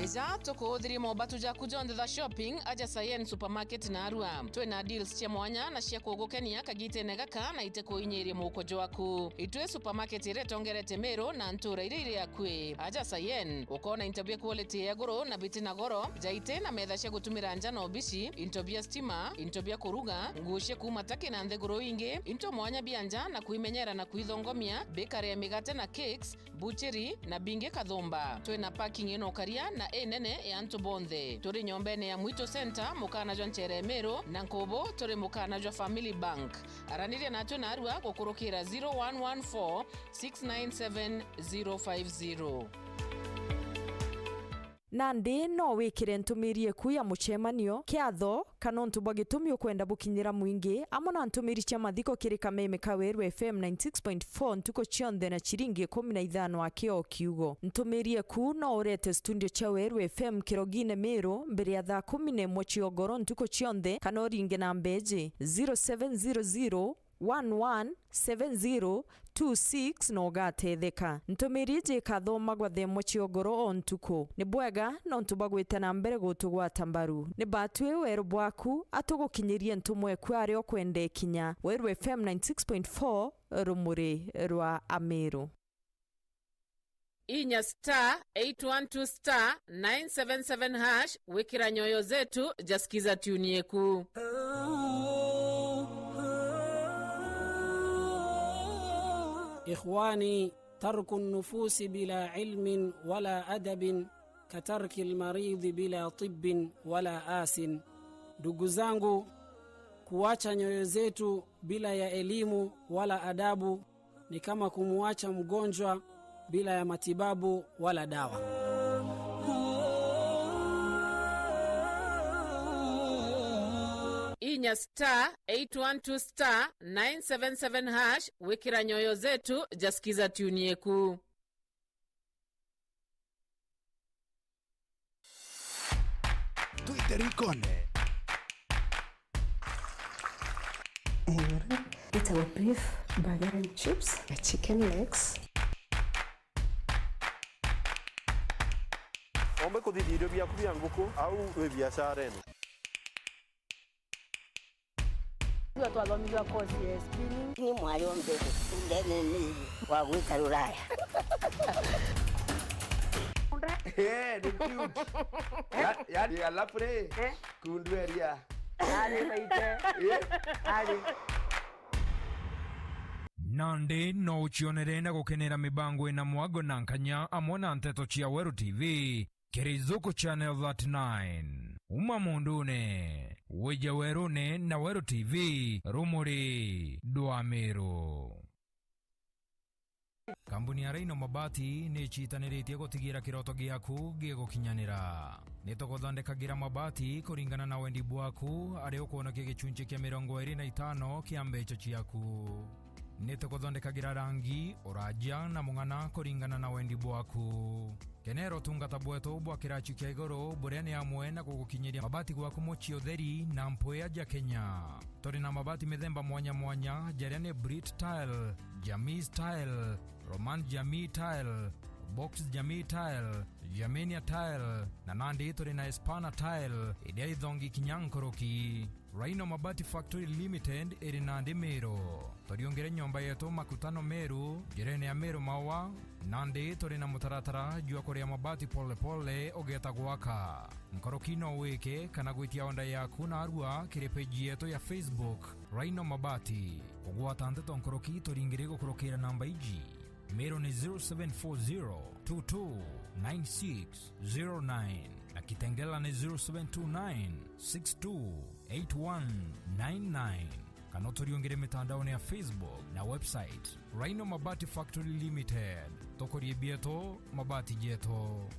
Ija tukuuthirie mobatu jaku jonthe ja shopping aja Sayen Supermarket narua. Twina deals cia mwanya na cia kugukenia kagitene gaka na itikuinyirie muhuko jwaku. Itwi supermarket iria itongerete Meru na ntura iria iri akui. Aja Sayen, ukoona into bia quality ya iguru na biti na goro, jaiti na metha cia gutumira nja na obici, into bia stima, into bia kuruga, nguo cia kuuma Turkey na nthiguru ingi, into mwanya bia nja na kuimenyera na kuithongomia, bakery ya migate na cakes, butchery na bingi kathumba. Twina parking ina ukaria na inene ya antu bonthe. Turi nyombene ya Mwitu Center, mukana jwa nchere Meru, na nkubu turi mukana jwa Family Bank. Araniria natwe narua gukurukira zero one one four six nine seven zero five zero. Nandi no wikire ntumiri eku ya mucemanio, kiatho, kana untu bwa gitumi ukwenda bukinyira mwingi, amwe na ntumiri cia mathiko kiri kameme ka Weru F M ninety six point four ntuku cionthe na ciringi ikumi na ithano aki o kiugo. Ntumiri eku no urete studio cia Weru F M Kirogine Miru mbere ya thaa kumi na imwe cia ugoro ntuku cionthe, kana uringe namba iji, zero seven zero zero, one one seven zero two six na ugatetheka. Ntumiri iji ikathomagwa thaa imwe cia ugoro o ntuku. Ni bwega nontu bwa gwita na mbere gutugwata mbaru. Ni batwi weru bwaku, atugukinyirie ntumwa eku aria ukwenda ikinya. Weru F M ninety six point four, rumuri rwa Amiru. Inya star eight one two star nine seven seven hash, wikira nyoyo zetu jaskiza tune yeku. إخواني، ترك النفوس بلا علم ولا أدب كترك المريض بلا طب ولا آس. Ndugu zangu, kuacha nyoyo zetu bila ya elimu wala adabu ni kama kumuacha mgonjwa bila ya matibabu wala dawa. Inya star eight one two star nine seven seven hash, wikira nyoyo zetu jaskiza tune yeku. Twite rikone. Iguru. Itagwo beef, burger and chips, na chicken legs. Ombe kuthithia irio biaku bia nguku au wi biacara ino? Tuga twathomithua course ya spinning. Ni mwari ombe ndene ni wa gwita Ruraya. Eh, ni cute. Ya, ya, ya lapre. Eh? Kundu eria. Ari maite. Eh? Ari. Nandi no ucionere na gukenera mibango ina mwago na nkanya amwe na nteto cia Weru T V. Kiri Zuku Channel thirty-nine. Uma mundune, wije werune na Weru T V, rumuri dwa Miru. Kambuni ya Rhino Mabati ni icitaniritie gutigira kiroto giaku gigukinyanira. Ni tuguthondekagira mabati kuringana na wendi bwaku, aria ukwonokia gicunci kia mirongo iri na itano kia mbeca ciaku. Ni tuguthondekagira rangi, uraja na mung'ana kuringana na wendi bwaku. Kenera utungata bwetu bwa kiraci kia iguru, buria ni amwe na gugukinyiria mabati gwaku mucii utheri na mpwia ja Kenya. Turi na mabati mithemba mwanya mwanya, jaria ni Brit Tile, Jamii Tile, Roman Jamii Tile, Box Jamii Tile, Germania Tile, na nandi turi na Espana Tile, iria ithongi kinya nkuruki. Rhino Mabati Factory Limited iri nandi Miru. Turiungire nyomba yetu Makutano Miru, njirene ya Miru Maua, nandi turi na mutaratara jwa kuria mabati pole pole ugeeta gwaka. Nkuruki no wike kana gwitia order yaku narua kiri page yetu ya Facebook, Rhino Mabati. Kugwata nteto nkuruki turingire gukurukira namba iji. Miru ni zero seven four zero two two nine six zero nine na Kitengela ni zero seven two nine six two eight one nine nine. Kana uturiungire mitandaone ya Facebook na website, Rhino Mabati Factory Limited. Tukurie bietu, mabati jetu.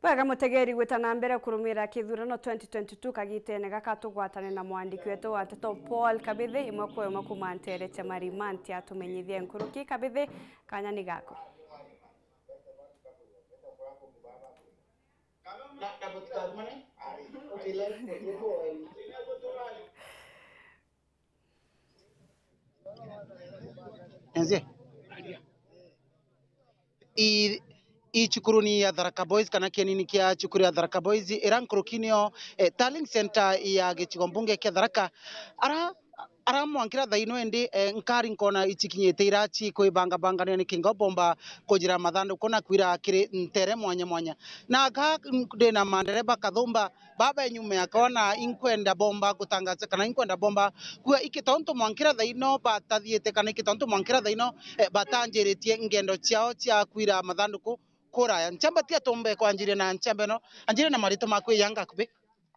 Bwega mutegeri, gwita na mbere kurumira kithurano twenty twenty-two kagitene gaka, tugwatane na mwandiki wetu wa nteto Paul Kabithi, imwe kwa imwe kuma ntere cia Marimanti, atumenyithie nkuruki. Kabithi, kanya ni gaku. Enzie. I, i cukuruni ya Tharaka Boys, kana kienini kia cukuru ya Tharaka Boys, ira nkuruki nio, eh, Tallying Centre ya gicigo mbunge kia Tharaka. Ara, ara mwankira thaino indi, eh, nkari nkona icikinyite ira cikwibangabanganira nikinga bomba kujira mathanduku na kwira kiri ntere mwanya mwanya. Na ka ndina mandereba kathumba, baba enyuma yakwa na inkwenda bomba gutangaza kana inkwenda bomba kuga iki tontu mwankira thaino batathiite kana iki tontu mwankira thaino, eh, batanjiritie ngendo ciao cia kwira mathanduku kuraya. Nchamba tia tumbe kwanjiria na nchamba ino, anjiria na marito maku iyanga akubi.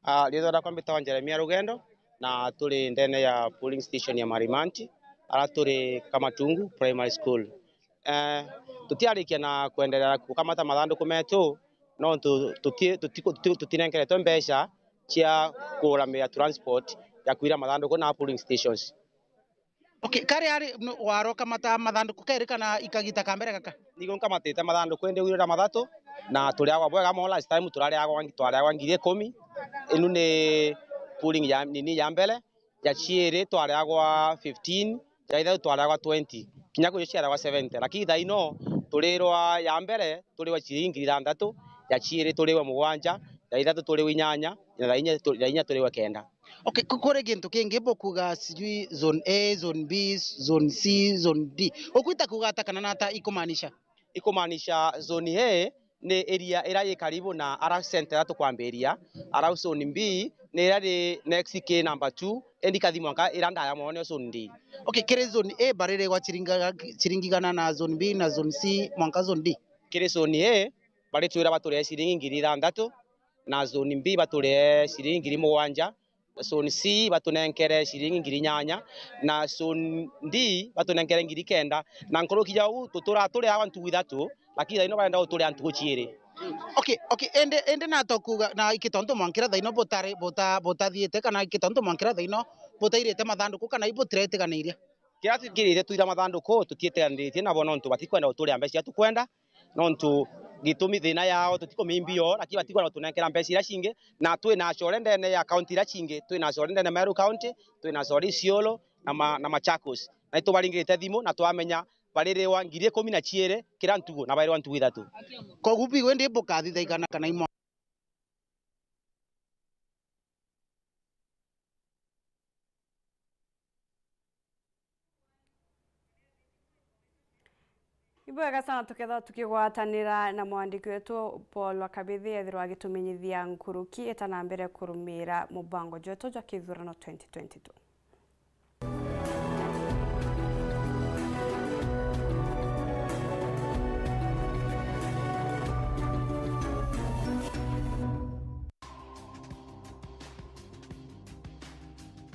Ah, riitwa riakwa mbitagwa Jeremia Rugendo, na turi ndene ya polling station ya Marimanti, ara turi Kamatungu Primary School. Eh, tutiarikia na kwenderea gukamata mathanduku metu, nontu tuti-, tuti-, tuti-, tutinenkeretwe mbeca cia kuramia transport ya kwira mathanduku na polling stations. Okay, kari ari no, waroka mata mathanduku keri kana ikagita ka mbere gaka? Nigo nkamatite mathanduku indi wira mathatu, na turiagwa bwega mono. Last time turariagwa ngi-, twariagwa ngiri ikumi, inu ni pooling ya nini ya mbere, ya ciiri twariagwa fifteen, ya ithatu twariagwa twenty, kinya kwi ciariagwa seventy. Lakini thaino turirwa ya mbere turiwe ciringi ngiri ithanthatu, ya ciiri turiwe mugwanja, ya ithatu turiwe inyanya, na ya inya tu-, ya inya turiwe kenda. Okay, ku-, kuri gintu kingi bukuga sijui zone A, zone B, zone C, zone D. Ukwita kuga ata kana nata ikumaanisha? Ikumaanisha zone A ni area ira yi karibu na ara center ira tukwambiria, ara zone B ni ira ri next ki number two, indi kathi mwanka ira ndaya mono nio zone D. Okay, kiri zone A bariregwa chiringa-, chiringi igana na zone B na zone C mwanka zone D? Kiri zone A baritwira baturee ciringi ngiri ithanthatu, na zone B baturee ciringi ngiri mugwanja, zone C batunenkere ciringi ngiri inyanya, na zone D batunenkere ngiri kenda, na nkuruki ja uu tutura turi awa ntugu ithatu, lakini thaino barenda guturia ntugu ciiri. Okay, okay, indi, indi nata kuga na iki tontu mwankira thaino butari, buta-, butathiite, kana iki tontu mwankira thaino butairite mathanduku, kana ibutiretiganiria? Kiria tukirite twira mathanduku, tutietiganiritie nabo nontu batikwenda guturia mbeca iria tukwenda, nontu gitumi thina yao tutikumimbia oo, lakini batikwenda gutunenkera mbeca iria cingi, na twina acore ndene ya county iria cingi, twina acore ndene Meru County, twina acore Isiolo na ma-, na Machakos. Na itubaringirite thimu na twamenya baririwa ngiri ikumi na ciiri kira ntugu na bairiwa ntugu ithatu. Kogu bigu indi bukathithaikana kana imo? Ibwega sana tukethirwa tukigwatanira na mwandiki wetu Paul wa Kabithi, ethirwa agitumenyithia nkuruki itana mbere kurumira mubango jwetu jwa kithurano twenty twenty-two.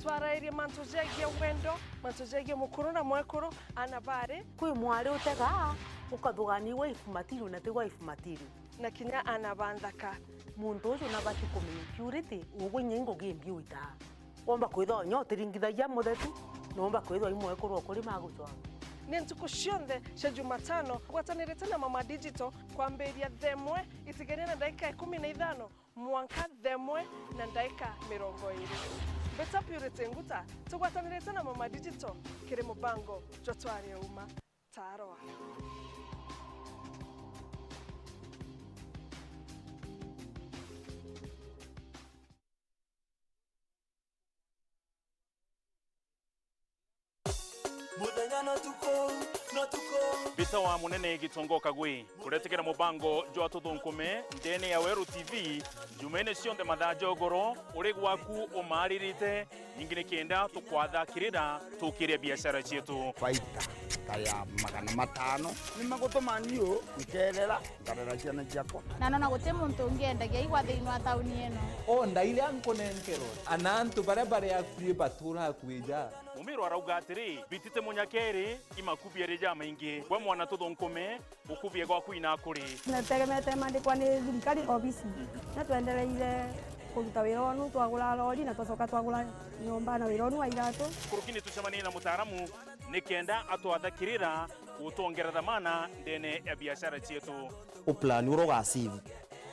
Twarairie mantu jegie wendo, mantu jegie mukuru na mwekuru, ana bari. Kwi mwari utegaa, ukathuganirwa wife material na ti wife material. Na kinya ana ba nthaka. Muntu uju nabati kumenya purity, ugwe inya ingugi imbi uitaa. Womba kwithwa inya utiringithagia muthetu, na womba kwithwa i mwekuru o kuri magucwanga. Ni ntuku cionthe cia Jumatano, ngwatanirite na Mama Digital kwambiria thaa imwe itigania na ndagika ikumi na ithano mwanka thaa imwe na ndagika mirongo iiri. Mbita Purity Nguta, tugwatanirite na Mama Digital kiri mubango jwa Tware Uma. Tarwa. Muthenya na tuku, na tuku. Mbita wa munene Gitonga Kagwe, kuretekera mubango jwa Tuthunkume ndene ya Weru T V, Jumaine cionthe mathaa ja ugoro, uri gwaku umaaririte, ningi ni kenda tukwathakirira tukiria biashara cietu. Baita ta ya magana matano. Ni magutuma niu nkerera, nkarera ciana ciakwa. Na nona guti muntu ungi endagia igwa thiini wa tauni ino. O ndaire ankunenkerwa, ana antu baria bari akui batura akui ja. Mumiro arauga atiri, bitite munyakeri, imakubia ri jamaingi. Gwe mwana Tuthunkume, gukubia gwaku inakuri. Tutegemete mandikwa ni thirikari obisi. Na twendereire kuruta wira onu, twagura lori na twacoka twagura nyomba na wira onu wa iratu. Kurukini tucemanie na mutaaramu ni kenda atwathakirira gutwongera dhamana ndene ya biashara cietu. Uplan uria ugasave,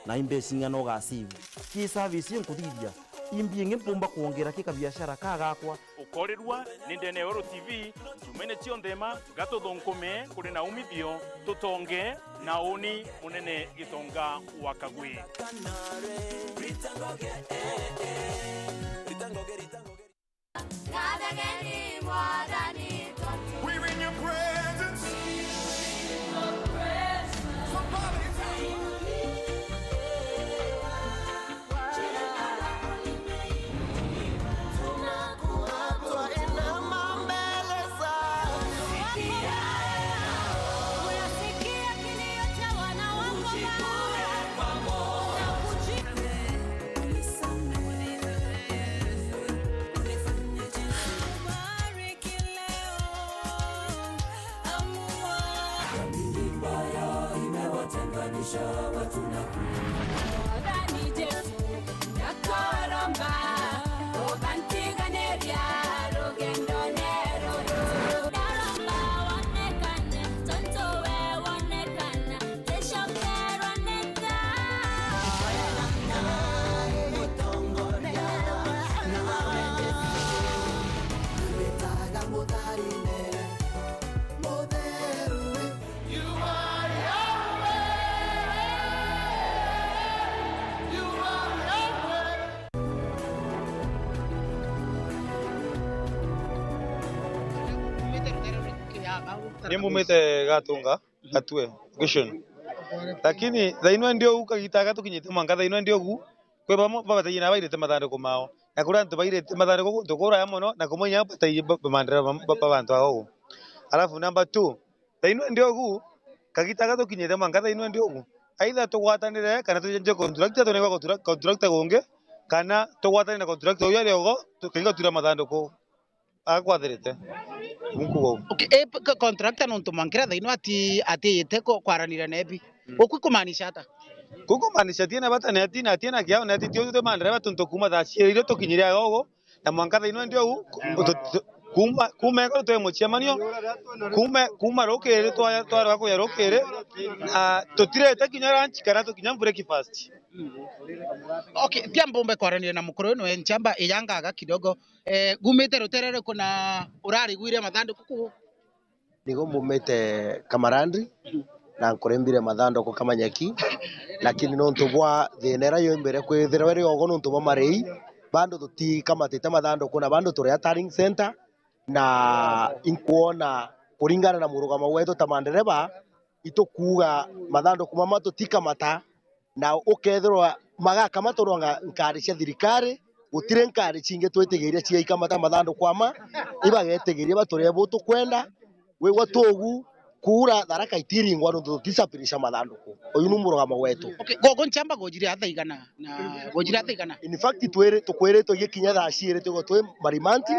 na imbeca ing'ana ugasave. Ki service inkuthithia, imbi ingi mpumba kwongera ki kabiashara ka gakwa. Ukorirua ni ndene ya Weru T V, Jumaine cionthe ma, ga Tuthunkume kuri na umithio, tutonge na uni munene Gitonga wa Kagwe. Kathageni Mwathani tontu. We're in your presence. Somebody tell me. Tunakuabudu. Twainama mbele zako. Unasikia kilio cha wana wako Baba. Ni mbumite Gatunga, Gatue, location. Lakini thaino ndi ugu kagita gaka tukinyite mwanka thaino ndi ugu, kwi bamwe babataire na bairite mathanduku mao. Na kuri antu bairite mathanduku guntu kuraya mono, na kumwe inya bataire ba, ba, mandera ba, ba, ba bantu agogu. Alafu number two, thaino ndi ugu, kagita gaka tukinyite mwanka thaino ndi ugu. Either tugwatanire kana tucenjie contractor, tunengwe contractor gungi, kana tugwatanire na contractor uyu ari ogo, tukiga tura mathanduku. Akwathirite. Nkuga uu. Okay, e, p-, k-, contractor nontu mwankira thaino ati, atiite ku-, kwaranira nebi. Mm. Uku kumaanisha ata? Kukumaanisha tiena bata neti, na tiena kiao neti, tio tute mandereba tuntu kuma thaa ciiri irio tukinyire agogo, na mwanka thaino ndi uu, ku-, tu-, tu-, kuma, kuma igoro twe mucemanio, kuma, kuma rukiri twa-, twarega kuya rukiri, na tutirete kinya lunch kana tukinya breakfast. Okay, pia mbumbe kwaranira na mukuru uyu nwe nchamba iyangaga kidogo. Eh, gumite rutere ruriku na urariguire mathanduku kuu? Nigo mbumite Kamarandi na nkurembire mathanduku Kamanyaki, lakini nontu bwa thina iria yombere kwithirwa iri ogo nontu bwa marei, bado tutikamatite mathanduku na bado turi a turning center, na inkwona kuringana na murugamo wetu ta mandereba, itukuuga mathanduku mama tutikamata, na ukethirwa magakamaturwa nga-, nkari cia thirikari, gutiri nkari cingi twitigiria ciaikamata mathanduku ama, ibagetigiria baturie bu tukwenda, wigwa tugu, kuura Tharaka itiringwa nontu tutisafirisha mathanduku. Uyu ni murugamo wetu. Okay, gogo nchamba gujire athaigana na gujire athaigana. In fact, twiri-, tukwiritwe igikinya thaa ciiri twigwa twi Marimanti,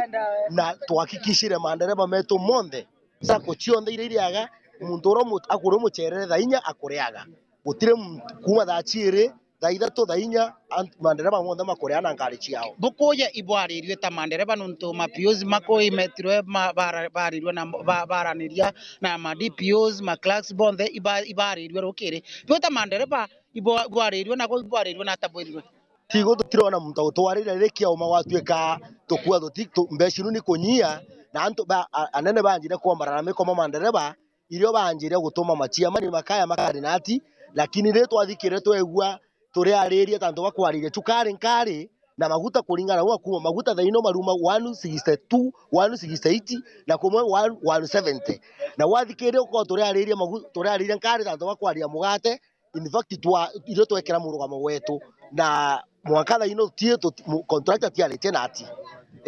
na twahakikishire mandereba metu monthe sacco cionthe iria iriaga, muntu uria umu-, akuri umucerere thaa inya akuriaga. Gutiri muntu kuuma thaa ciiri, thaa ithatu, thaa inya, ant-, mandereba monthe makuria na ngari ciao. Bukuja ibwarirue ta mandereba nontu ma P Os makuimetirwe ma-, bara-, barirue na ba-, baraniria na ma D P Os, ma clerks bonthe iba-, ibarirue rukiri. Bwe ta mandereba ibwa-, ibwarirue nago ibwarirue na ata bwirirwe? Tigo tutirona muntu agutwarira riri kiauma gwatuika tukua tuti-, tu-, mbeca inu ni kunyia, na antu ba, a, anene banjire kuombarana mikoma mandereba, irio banjire gutuma maciamani makaya makari nati, lakini riri twathikire twegua turiariria tantu bakwariria cukari nkari na maguta kuringana na kuma maguta thaino maruma one sixty-two, one sixty-eight na kumwe one, one seventy. Na wathikiria uko turiariria magu-, turiariria nkari tantu bakwaria mugate, in fact, twa-, irio twekera murugamo wetu, na mwanka thaino tie tuti-, mu-, contractor tiaritie na ati.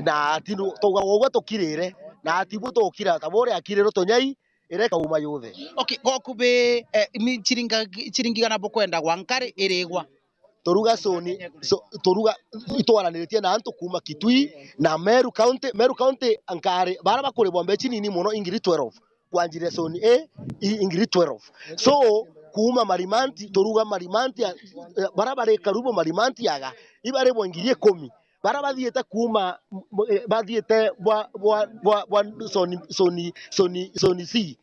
Na ati nu-, twauga ugwe tukirire, na ati bu tukira, ta buria akirire tunyai, ireka uma yuthe. Okay, gokubi, eh, ni chiringa-, chiringi gana bukwenda gwa nkari irigwa? Turuga soni, so, turuga, itwaraniritie na antu kuma Kitui na Meru County. Meru County nkari, bara bakuribwa mbechi nini muno ingiri twelve. Kwanjire zone A, i-, ingiri twelve. So, kuuma Marimanti, turuga Marimanti, a-, bara bari karibu Marimanti aga, ibaribwa ngiri ikumi. Bara bathiite kuuma, m-, m-, eh, bathiite bwa, bwa, bwa, bwa zone, zone, zone, zone C,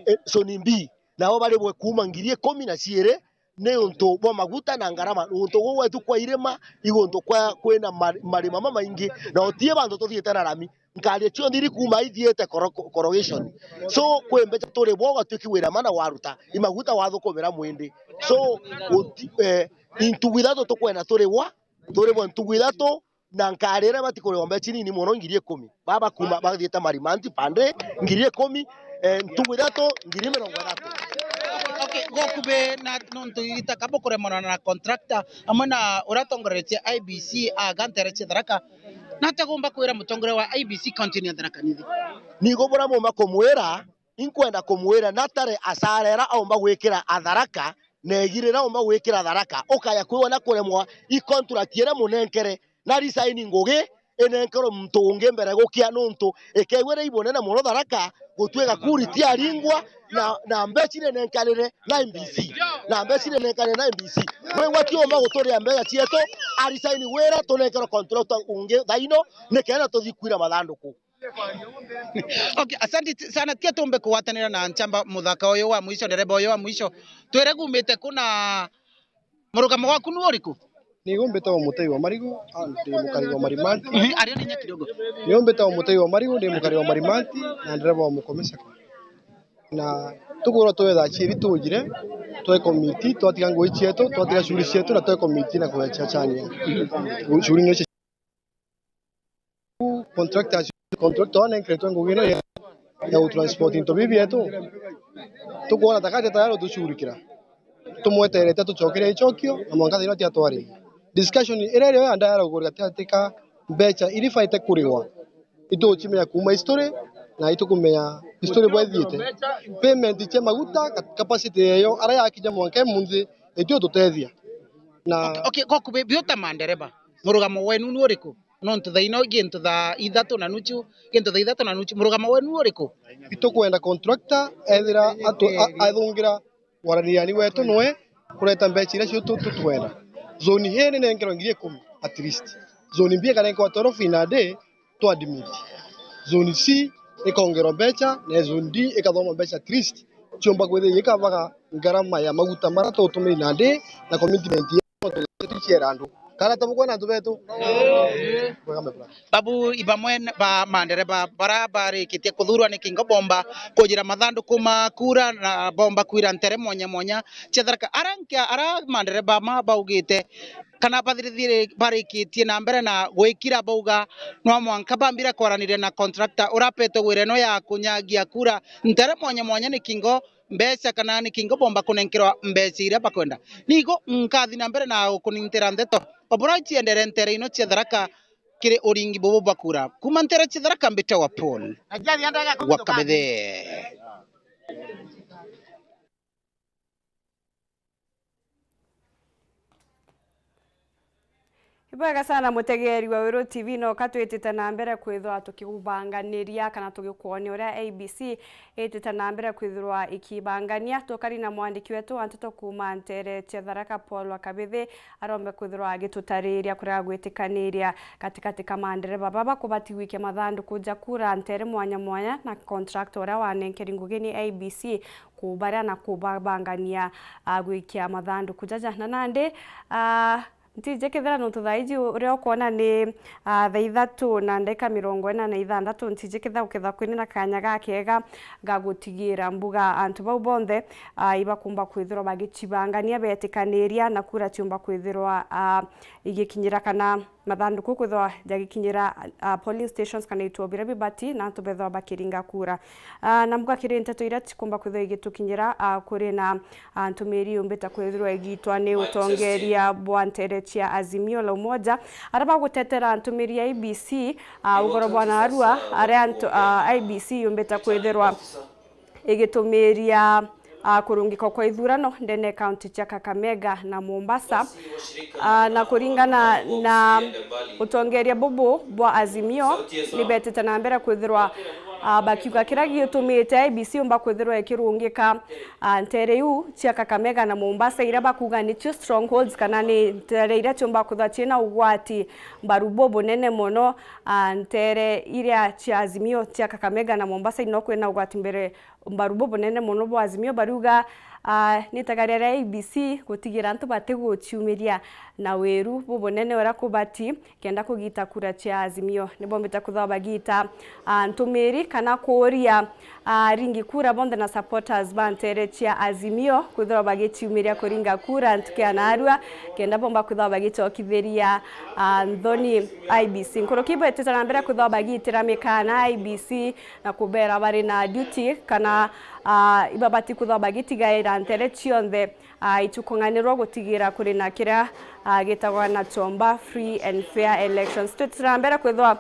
eh, zone B, nao baribwe kuuma ngiri ikumi na ciiri, ni untu bwa maguta na ngarama. Untu guu gwetu kwa irima, i guntu kwa, kwina ma-, marima mamaingi, na utie bantu tuthiite na rami. Nkari cionthe iri kuuma ithiite koro-, corrugation. So, kwi mbeca turi bwo ugatuiki wira mana waruta, i maguta wathukumira mwindi. So, uti-, eh, i ntugu ithatu tukwenda turi bwa, turi bwa ntugu ithatu, na nkari iria batikurihwa mbeca nini mono, ngiri ikumi. Baba kuma bathiite Marimanti pande, ngiri ikumi, eh, ntugu ithatu, ngiri mirongo ithatu. Okay, gokubi na nontu itaka bukuremana na contractor, amwe na uria atongoretie I B C aga ntere cia Tharaka, na atagomba kwira mutongoria wa I B C county ya Tharaka Nithi. Nigo buria muma kumwira, inkwenda kumwira natare asara iria aumba gwikira a Tharaka, na igiri iria aumba gwikira Tharaka, ukaya kwiwa na kuremwa i contract iria munenkere, na resign ngugi inenkerwe muntu ungi mbere gukia, nontu ikegwira ibonene mono Tharaka, gutwika kuri tiaringwa, na, na mbeca inenenkanire na M B C, na mbeca inenenkanire na M B C. Wigwa tiumba guturia mbeca cietu, a resign wira tunenkerwe contractor ungi thaino, nikenda tuthi kwira mathanduku. Okay, asante sana. Tia tumbe kugwatanira na nchamba muthaka uyu wa mwisho, ndereba uyu wa mwisho. Twire gumite ku na murugamo waku ni uriku? Nigo mbitagwo Mutei wa Marigu, a, ndi mukari wa Marimanti. Mhm, aria ni nya kidogo. Nigo mbitagwo Mutei wa Marigu, ndi mukari wa Marimanti na ndereba wa Mukomesaka. Na tukwirwa twe thaa ciiri tujire, twe komiti, twatiga ngugi cietu, twatiga shughuli cietu na twe komiti na kuya cia chania. Shughuli nio Contractor, contractor wanenketwe ngugi ino ye, ya gutransport into bibi bietu, tukwona ta kati tayari utucurikira. Tumweterete atucokere icokio, na mwanka thina atiatwaririe. Discussion iria irio ya dialogue gatagatĩ ka mbeca iria ibaite kuriwa, itucimenya kuuma history, na itukumenya history bwethiite. Payment cia maguta, ka-, capacity yeyo, ara yakinya mwanka emunthi, itio tutethia. Na okay, okay, goku bi-, biuta mandereba, murugamo wenu ni uriku? Nontu thaa ino gintu thaa ithatu na nuchu, gintu thaa ithatu na nuchu, murugamo wenu ni uriku? Itukwenda contractor ethira atu-, a-, athungira waraniriani wetu nwe kureta mbeca iria cio tu-, tu-, tukwenda. Zone A ni nengerwe ngiri ikumi at least. Zone B ikanenkerwa twelve in a day to admit. Zone C ikongerwa mbeca, na zone D ikathoma mbeca at least. Ciumba kwithira igikabaga ngarama ya maguta mara tutumire in a day na commitment ya tuciera andu. Kana tabukwona antu betu? Bwega, my brother. Babu ibamwe n-, ba mandereba bara barikitie kuthurwa ni Kingo Bomba kujira mathanduku ma kura na bomba kwira ntere mwanya mwanya cia Tharaka. Ara nkia, ara mandereba ma baugite kana bathirithire barikitie na mbere na gwikira bauga no mwanka bambire kwaraniria na contractor urapetwe wira ino ya kunyagia kura ntere mwanya mwanya ni Kingo mbeca kana ni Kingo Bomba kunenkerwa mbeca iria bakwenda. Nigo nkathi na mbere na gukunintira ndeto. Obura ciendere ntere ino cia Tharaka kiri uringi bubu bwa kura. Kuma ntere cia Tharaka mbitagwa Paul wa Kabithe. Ibwega sana mutegeeri wa Weru T V, no ka twitite na mbere kwithirwa tukigubanganiria kana tugikwonia uria A I B C itite na mbere kwithirwa ikibangania. Tukari na mwandiki wetu wa nteto kuuma ntere cia Tharaka, Paul wa Kabithi, arombe kwithirwa agitutariria kuria agwitikaniria katikati ka mandereba baba kubati gwikia mathanduku ja kura ntere mwanya mwanya na contractor uria wanenkeri ngugi ni A I B C kubaria na kubabangania, a, gwikia mathanduku jaja. Na nandi, a, ntiji kethira nontu thaa iji uria ukwona ni, a, thaa ithatu na ndagika mirongo ina na ithanthatu, ntiji kethira ukethira kwina na kanya gakega ga gutigira mbuga antu bau bonthe, a, ibakumba kwithirwa bagicibangania betikaniria na kura ciumba kwithirwa, a, igikinyira kana mathanduku kwithirwa jagikinyira, a, polling stations kana ituo biria bibati na antu bethirwa bakiringa kura. A, na mbuga kiri nteto iria cikumba kwithirwa igitukinyira, a, kuri na, a, ntumiri yumbite kwithirwa igitwa ni utongeria bwa ntere cia Azimio la Umoja, aria bagutetera ntumiri ya I B C, a, ugoro bwa narua, aria ntu-, a, I B C yumbite kwithirwa igitumiria, a, kurungikwa kwa ithurano ndene kaunti cia Kakamega na Mombasa. A, na kuringana na utongeria bubu bwa Azimio, ni betite na mbere kwithirwa, a, bakiuga kiria gitumite I B C yumba kwithirwa ikirungika, a, ntere iu cia Kakamega na Mombasa, iria bakuga nicio strongholds kana ni ntere iria ciumba kwithirwa ciina ugwati mbaru bubunene mono, a, ntere iria cia Azimio cia Kakamega na Mombasa ino kwina ugwati mbere mbaru bubunene mono bwa Azimio bariuga, a, ni itagaria ria I B C gutigira antu batiguciumiria na wiru bubunene uria kubati kenda kugita kura cia Azimio. Nibombite kwithirwa bagita, a, ntumiri kana kuuria, a, aringi kura bonthe na supporters ba ntere cia Azimio kwithirwa bagiciumiria kuringa kura ntuku ya narua kenda bomba kwithirwa bagicokithiria, a, nthoni I B C. Nkuruki ibwetete na mbere kwithirwa bagitira mikana I B C na kubera bari na duty kana, a, ibabati kwithirwa bagitigaira ntere cionthe, a, itukung'anirwa gutigira kuri na kiria, a, gitagwa na chomba free and fair elections. Twitite na mbere kwithirwa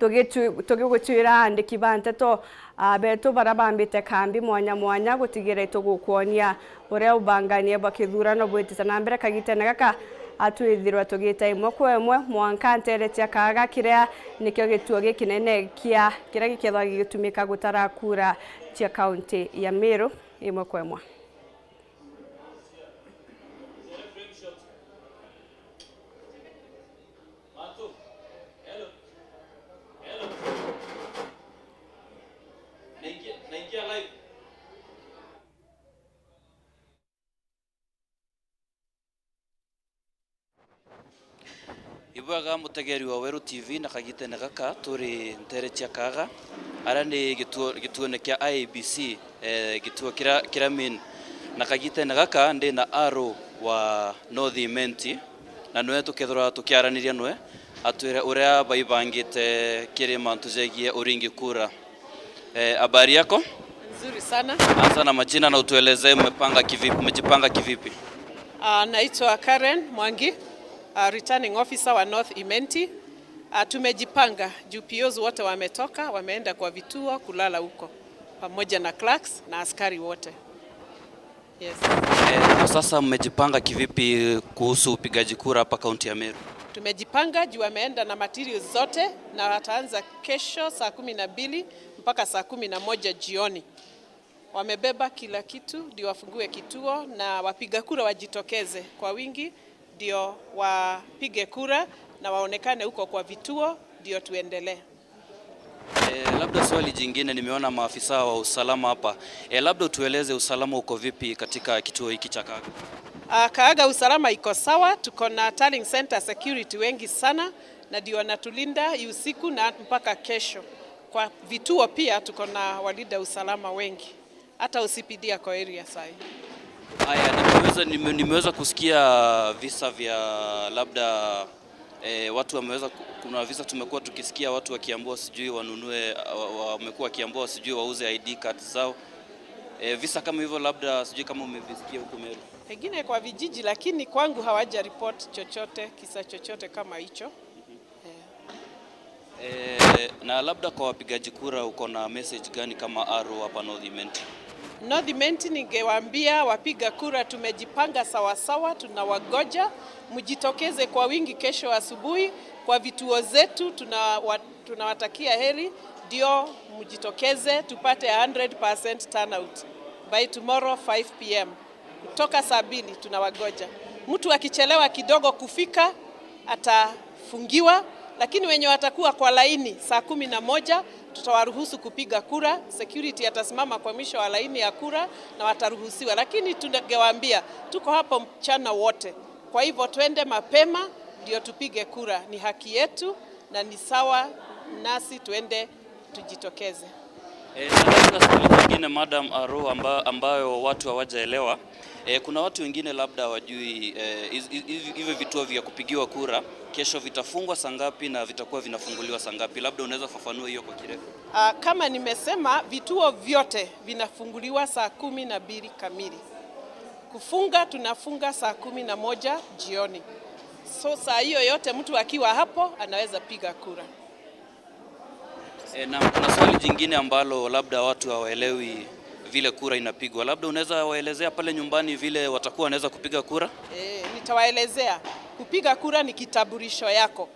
tugitu-, tugigutwira andiki ba nteto, a, betu baria bambite kambi mwanya mwanya gutigira itugukwonia uria ubangania bwa kithurano bwitite na mbere kagitene gaka, a, twithirwa tugita imwe kwa imwe mwanka ntere cia Kaaga, kiria nikio gituo gikinene kia kiria gikethagwa gigitumika gutara kura cia kaunti ya Meru imwe kwa imwe. Ibwega mutegeri wa Weru T V, na kagitene gaka turi ntere cia Kaaga, aria ni gituo, gituone kia I E B C, eh, gituo kira, kira main. Na kagitene gaka ndi na R O wa North Imenti, na nwe tukethirwa tukiaraniria nwe, atwire uria baibangite kiri mantu jegie uringi kura. Eh, habari yako? Nzuri sana. Anza na majina na utuelezee mmepanga kivipi, mmejipanga kivipi? Ah, naitwa Karen Mwangi, ah, returning officer wa North Imenti. Ah, tumejipanga juu P Os wote wametoka, wameenda kwa vituo kulala huko pamoja na clerks na askari wote. Yes. Eh, kwa sasa mmejipanga kivipi kuhusu upigaji kura hapa kaunti ya Meru? Tumejipanga juu wameenda na materials zote na wataanza kesho saa kumi na mbili mpaka saa kumi na moja jioni. Wamebeba kila kitu ndio wafungue kituo na wapiga kura wajitokeze kwa wingi ndio wapige kura na waonekane huko kwa vituo ndio tuendelee. Eh, labda swali jingine, nimeona maafisa wa usalama hapa. Eh, labda utueleze usalama uko vipi katika kituo hiki cha Kaaga? Ah, Kaaga usalama iko sawa, tuko na tallying center security wengi sana na ndio wanatulinda hii usiku na mpaka kesho. Kwa vituo pia tuko na walinda usalama wengi. Hata O C P D ako area sahi. Haya, nimeweza, nime, nimeweza kusikia visa vya labda eh, watu wameweza ku- kuna visa tumekuwa tukisikia watu wakiambiwa sijui wanunue wa- wa- wamekuwa wakiambiwa sijui wauze I D cards zao. Eh, visa kama hivyo labda sijui kama umevisikia huko Meru. Pengine kwa vijiji, lakini kwangu hawaja report chochote, kisa chochote kama hicho. Eh. Eh, na labda kwa wapigaji kura uko na message gani kama R O hapa North Imenti? North Imenti ningewaambia wapiga kura tumejipanga sawasawa, tunawagoja. Mjitokeze kwa wingi kesho asubuhi kwa vituo zetu, tunawa- tunawatakia heri, ndio mjitokeze tupate a hundred percent turnout by tomorrow five p m. Kutoka saa mbili tunawagoja. Mtu akichelewa kidogo kufika atafungiwa, lakini wenye watakuwa kwa laini saa kumi na moja tutawaruhusu kupiga kura. Security atasimama kwa mwisho wa laini ya kura na wataruhusiwa, lakini tungewaambia tuko hapo mchana wote, kwa hivyo twende mapema ndio tupige kura. Ni haki yetu na ni sawa nasi, twende tujitokeze. Eh, na labda swali lingine, Madam R O, amba, ambayo watu hawajaelewa. Eh, kuna watu wengine labda hawajui eh, hiz- hiz- hiv- hivyo vituo vya kupigiwa kura kesho vitafungwa saa ngapi na vitakuwa vinafunguliwa saa ngapi? Labda unaweza fafanua hiyo kwa kirefu. Ah, kama nimesema, vituo vyote vinafunguliwa saa kumi na mbili kamili. Kufunga tunafunga saa kumi na moja jioni. So saa hiyo yote mtu akiwa hapo anaweza piga kura. E, na kuna swali jingine ambalo labda watu hawaelewi vile kura inapigwa. Labda unaweza waelezea pale nyumbani vile watakuwa wanaweza kupiga kura? E, nitawaelezea. Kupiga kura ni kitambulisho yako.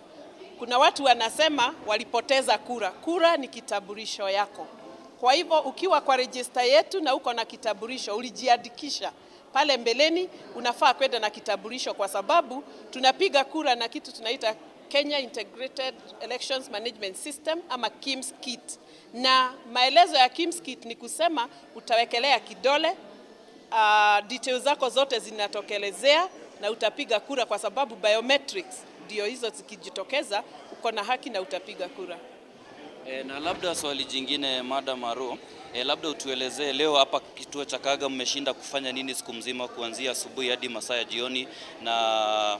Kuna watu wanasema walipoteza kura. Kura ni kitambulisho yako. Kwa hivyo ukiwa kwa register yetu na uko na kitambulisho, ulijiandikisha pale mbeleni, unafaa kwenda na kitambulisho, kwa sababu tunapiga kura na kitu tunaita Kenya Integrated Elections Management System ama KIEMS kit. Na maelezo ya KIEMS kit ni kusema utawekelea kidole, uh, details zako zote zinatokelezea na utapiga kura, kwa sababu biometrics ndio hizo, zikijitokeza uko na haki na utapiga kura. E, na labda swali jingine, Madam R O, e, labda utuelezee leo hapa kituo cha Kaaga mmeshinda kufanya nini siku mzima kuanzia asubuhi hadi masaa ya jioni, na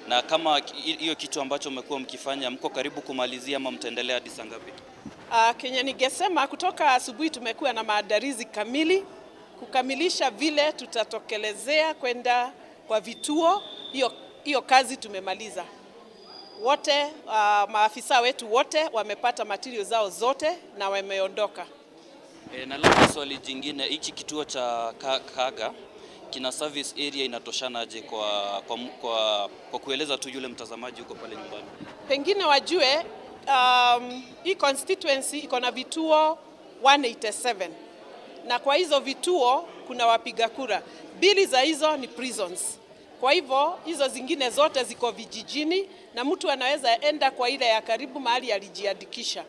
na kama ki- hiyo kitu ambacho mmekuwa mkifanya, mko karibu kumalizia ama mtaendelea hadi saa ngapi? Uh, Kenya ningesema kutoka asubuhi tumekuwa na maandalizi kamili kukamilisha vile tutatokelezea kwenda kwa vituo. Hiyo hiyo kazi tumemaliza. Wote uh, maafisa wetu wote wamepata material zao zote na wameondoka. E, na labda swali jingine, hichi kituo cha Ka- Kaaga kina service area inatoshanaje kwa kwa, mu- kwa kwa kueleza tu yule mtazamaji huko pale nyumbani? Pengine wajue, um, hii constituency iko na vituo one eighty seven, na kwa hizo vituo kuna wapiga kura. Mbili za hizo ni prisons. Kwa hivyo hizo zingine zote ziko vijijini na mtu anaweza enda kwa ile ya karibu mahali alijiandikisha.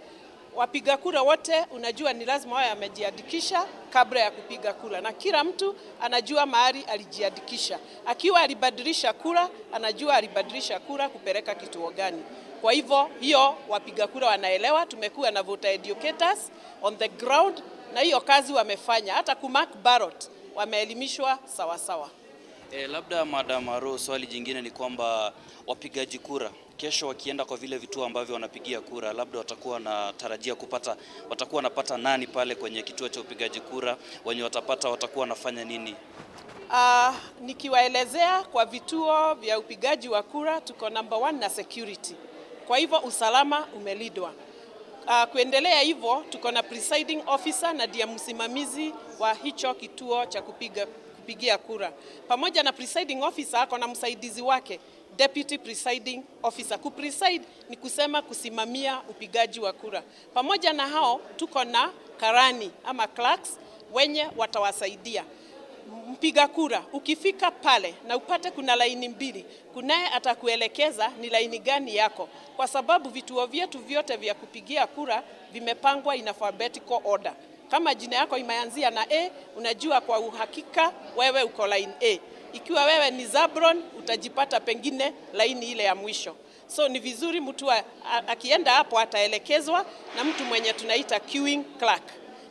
Wapiga kura wote, unajua, ni lazima wawe amejiandikisha kabla ya kupiga kura, na kila mtu anajua mahali alijiandikisha. Akiwa alibadilisha kura, anajua alibadilisha kura kupeleka kituo gani. Kwa hivyo hiyo wapiga kura wanaelewa. Tumekuwa na voter educators on the ground na hiyo kazi wamefanya, hata kumark ballot wameelimishwa sawasawa. E, labda Madam Aro, swali jingine ni kwamba wapigaji kura kesho wakienda kwa vile vituo ambavyo wanapigia kura, labda watakuwa wanatarajia kupata, watakuwa wanapata nani pale kwenye kituo cha upigaji kura? Wenye watapata watakuwa wanafanya nini? Ah, nikiwaelezea, kwa vituo vya upigaji wa kura tuko number one na security. Kwa hivyo usalama umelindwa. Ah, kuendelea hivyo tuko na presiding officer na ndiye msimamizi wa hicho kituo cha kupiga, kupigia kura. Pamoja na presiding officer ako na msaidizi wake, deputy presiding officer. Kupreside ni kusema kusimamia upigaji wa kura. Pamoja na hao tuko na karani ama clerks wenye watawasaidia. Mpiga kura, ukifika pale na upate kuna laini mbili, kunaye atakuelekeza ni laini gani yako, kwa sababu vituo vyetu vyote vya kupigia kura vimepangwa in alphabetical order. Kama jina yako imeanzia na A, unajua kwa uhakika wewe uko line A. Ikiwa wewe ni Zabron, utajipata pengine laini ile ya mwisho. So ni vizuri mtu a-, a-, akienda hapo ataelekezwa na mtu mwenye tunaita queuing clerk.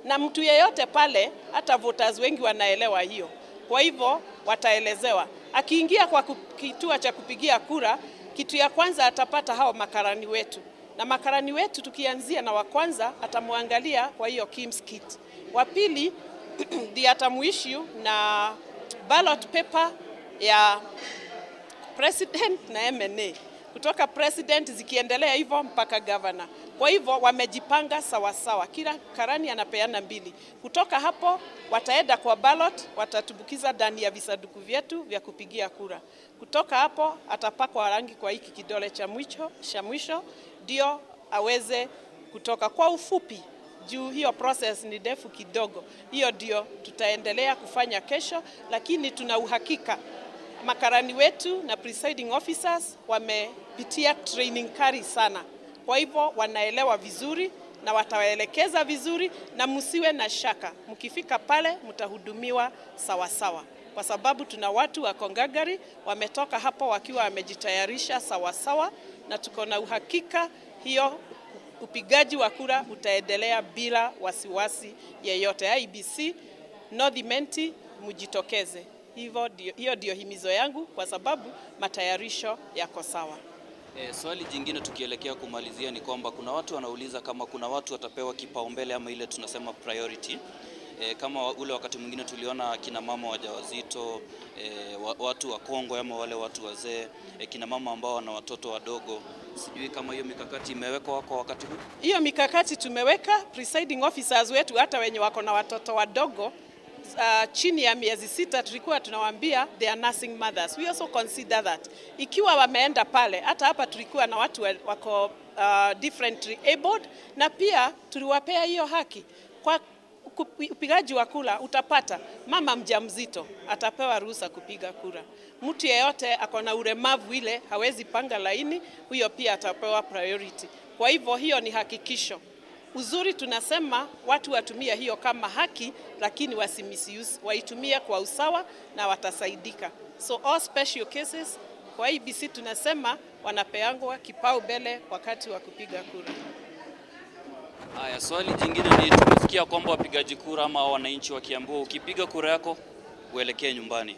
Na mtu yeyote pale, hata voters wengi wanaelewa hiyo. Kwa hivyo wataelezewa. Akiingia kwa ku-, kituo cha kupigia kura, kitu ya kwanza atapata hao makarani wetu. Na makarani wetu, tukianzia na wa kwanza, atamwangalia kwa hiyo KIMS kit. Wa pili ndiye atamuissue na ballot paper ya president na M N A. Kutoka president zikiendelea hivyo mpaka governor. Kwa hivyo wamejipanga sawa sawa. Kila karani anapeana mbili. Kutoka hapo wataenda kwa ballot, watatumbukiza ndani ya visanduku vyetu vya kupigia kura. Kutoka hapo atapakwa rangi kwa hiki kidole cha mwisho, cha mwisho, ndio aweze kutoka. Kwa ufupi, juu hiyo process ni ndefu kidogo, hiyo ndio tutaendelea kufanya kesho, lakini tuna uhakika makarani wetu na presiding officers wamepitia training kali sana. Kwa hivyo wanaelewa vizuri na watawaelekeza vizuri, na msiwe na shaka, mkifika pale mtahudumiwa sawasawa, kwa sababu tuna watu wa Kongagari wametoka hapo wakiwa wamejitayarisha sawasawa, na tuko na uhakika hiyo upigaji wa kura utaendelea bila wasiwasi yeyote. I E B C, North Imenti, mjitokeze. Hivyo ndio, hiyo ndio himizo yangu, kwa sababu matayarisho yako sawa. E, swali jingine tukielekea kumalizia ni kwamba kuna watu wanauliza kama kuna watu watapewa kipaumbele ama ile tunasema priority. E, kama wa-, ule wakati mwingine tuliona kina mama wajawazito, e, wa-, watu wakongwe ama wale watu wazee, e, kina mama ambao wana watoto wadogo. Sijui kama hiyo mikakati imewekwa kwa wakati huu? Hiyo mikakati tumeweka, presiding officers wetu hata wenye wako na watoto wadogo, ah, chini ya miezi sita tulikuwa tunawaambia they are nursing mothers. We also consider that. Ikiwa wameenda pale, hata hapa tulikuwa na watu wa-, wako, ah, differently abled, na pia tuliwapea hiyo haki. Kwa kupi-, upigaji wa kura utapata mama mjamzito atapewa ruhusa kupiga kura. Mtu yeyote ako na ulemavu ile hawezi panga laini, huyo pia atapewa priority. Kwa hivyo hiyo ni hakikisho. Uzuri tunasema watu watumie hiyo kama haki, lakini wasi misuse, waitumie kwa usawa na watasaidika. So all special cases kwa I E B C tunasema wanapeangwa kipaumbele wakati wa kupiga kura. Haya, swali jingine ni, tumesikia kwamba wapigaji kura ama wananchi wakiambiwa ukipiga kura yako uelekee nyumbani.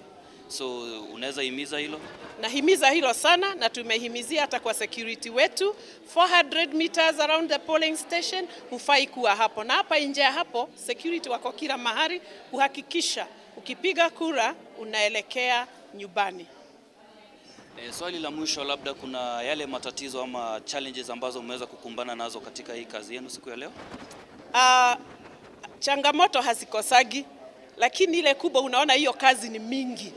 So, unaweza himiza hilo? Nahimiza hilo sana, na tumehimizia hata kwa security wetu, four hundred meters around the polling station, hufai kuwa hapo. Na hapa nje ya hapo, security wako kila mahali kuhakikisha ukipiga kura unaelekea nyumbani. E, swali la mwisho, labda kuna yale matatizo ama challenges ambazo umeweza kukumbana nazo katika hii kazi yenu siku ya leo? Ah, changamoto hazikosagi, lakini ile kubwa, unaona, hiyo kazi ni mingi,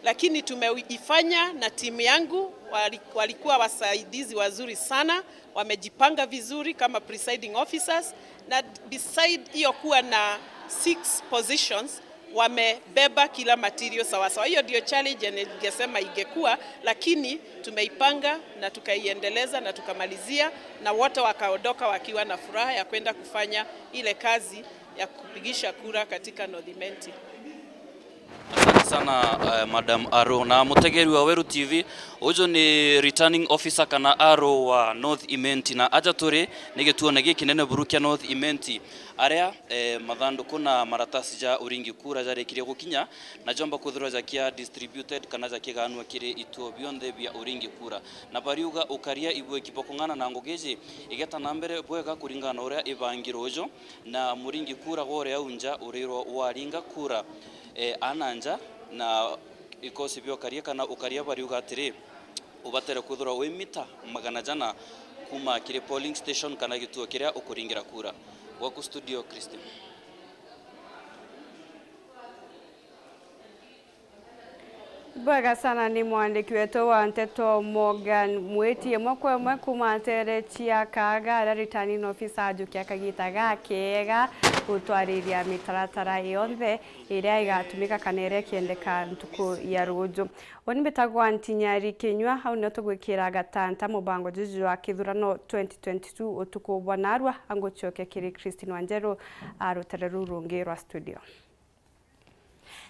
lakini tumeifanya na timu yangu, wali-, walikuwa wasaidizi wazuri sana, wamejipanga vizuri kama presiding officers, na beside hiyo kuwa na six positions, wamebeba kila material sawa sawa. Hiyo ndio challenge yenye ningesema ingekuwa, lakini tumeipanga na tukaiendeleza na tukamalizia, na wote wakaondoka wakiwa na furaha ya kwenda kufanya ile kazi ya kupigisha kura katika North Imenti. Asante sana, eh, Madam Aro. Na mutegeri wa Weru T V, uju ni returning officer kana Aro wa North Imenti. Na aja turi ni gituone gikinene buru kia North Imenti, aria, eh, mathanduku na maratasi ja uringi kura jarikirie gukinya, na jomba kwithirwa jakia distributed kana jakiganua kiri ituo bionthe bia uringi kura. Na bariuga ukaria ibweki bwa kung'ana na ngugi iji igeta na mbere bwega kuringana na uria ibangirwe uju, na muringi kura gwa uria au nja urirwa waringa kura, eh, ana nja, na ikosi bia ukaria kana ukaria bariuga atiri, ubatere kwithirwa wi mita magana jana kuma kiri polling station kana gituo kiria ukuringira kura. Gwaku studio, Christine. Bwega sana, ni mwandiki wetu wa nteto Morgan Mwiti, imwe kwa imwe kuma ntere cia Kaaga, aria returning officer ajukia kagita gakeega gutwariria mitaratara yonthe iria igatumika kana iria ikiendeka ntuku ya ruju. Uni mbitagwa Ntinyari Kinyua, au nio tugwikira gatanta mubango juju jwa kithurano twenty twenty-two utuku bwa narua. Angucoke kiri Christine Wanjeru, a rutere ruu rungi rwa studio.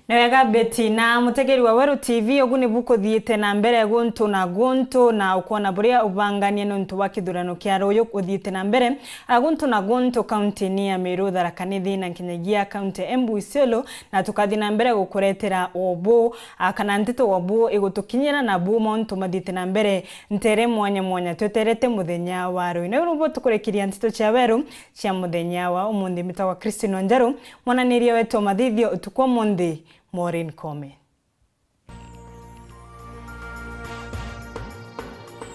Ni wega, Betty, na mutegeri wa Weru T V, ugu nibu kuthiite na mbere guntu na guntu, na ukwona buria ubanganie nontu bwa kithurano kia ruyu uthiite na mbere, a, guntu na guntu, kaunti-ini ya Meru, Tharaka Nithi, na nkinyagia kaunti Embu, Isiolo, na tukathi na mbere gukuretera obu, a, kana nteto obu igutukinyira, na bu mauntu mathiite na mbere ntere mwanya mwanya tweterete muthenya wa ruyu. Na uru bo tukurekiria nteto cia Weru cia muthenya wa umunthi. Mbitagwa Christine Wanjeru, mwananiria wetu wa mathithio utuku wa umunthi, Maureen Kome.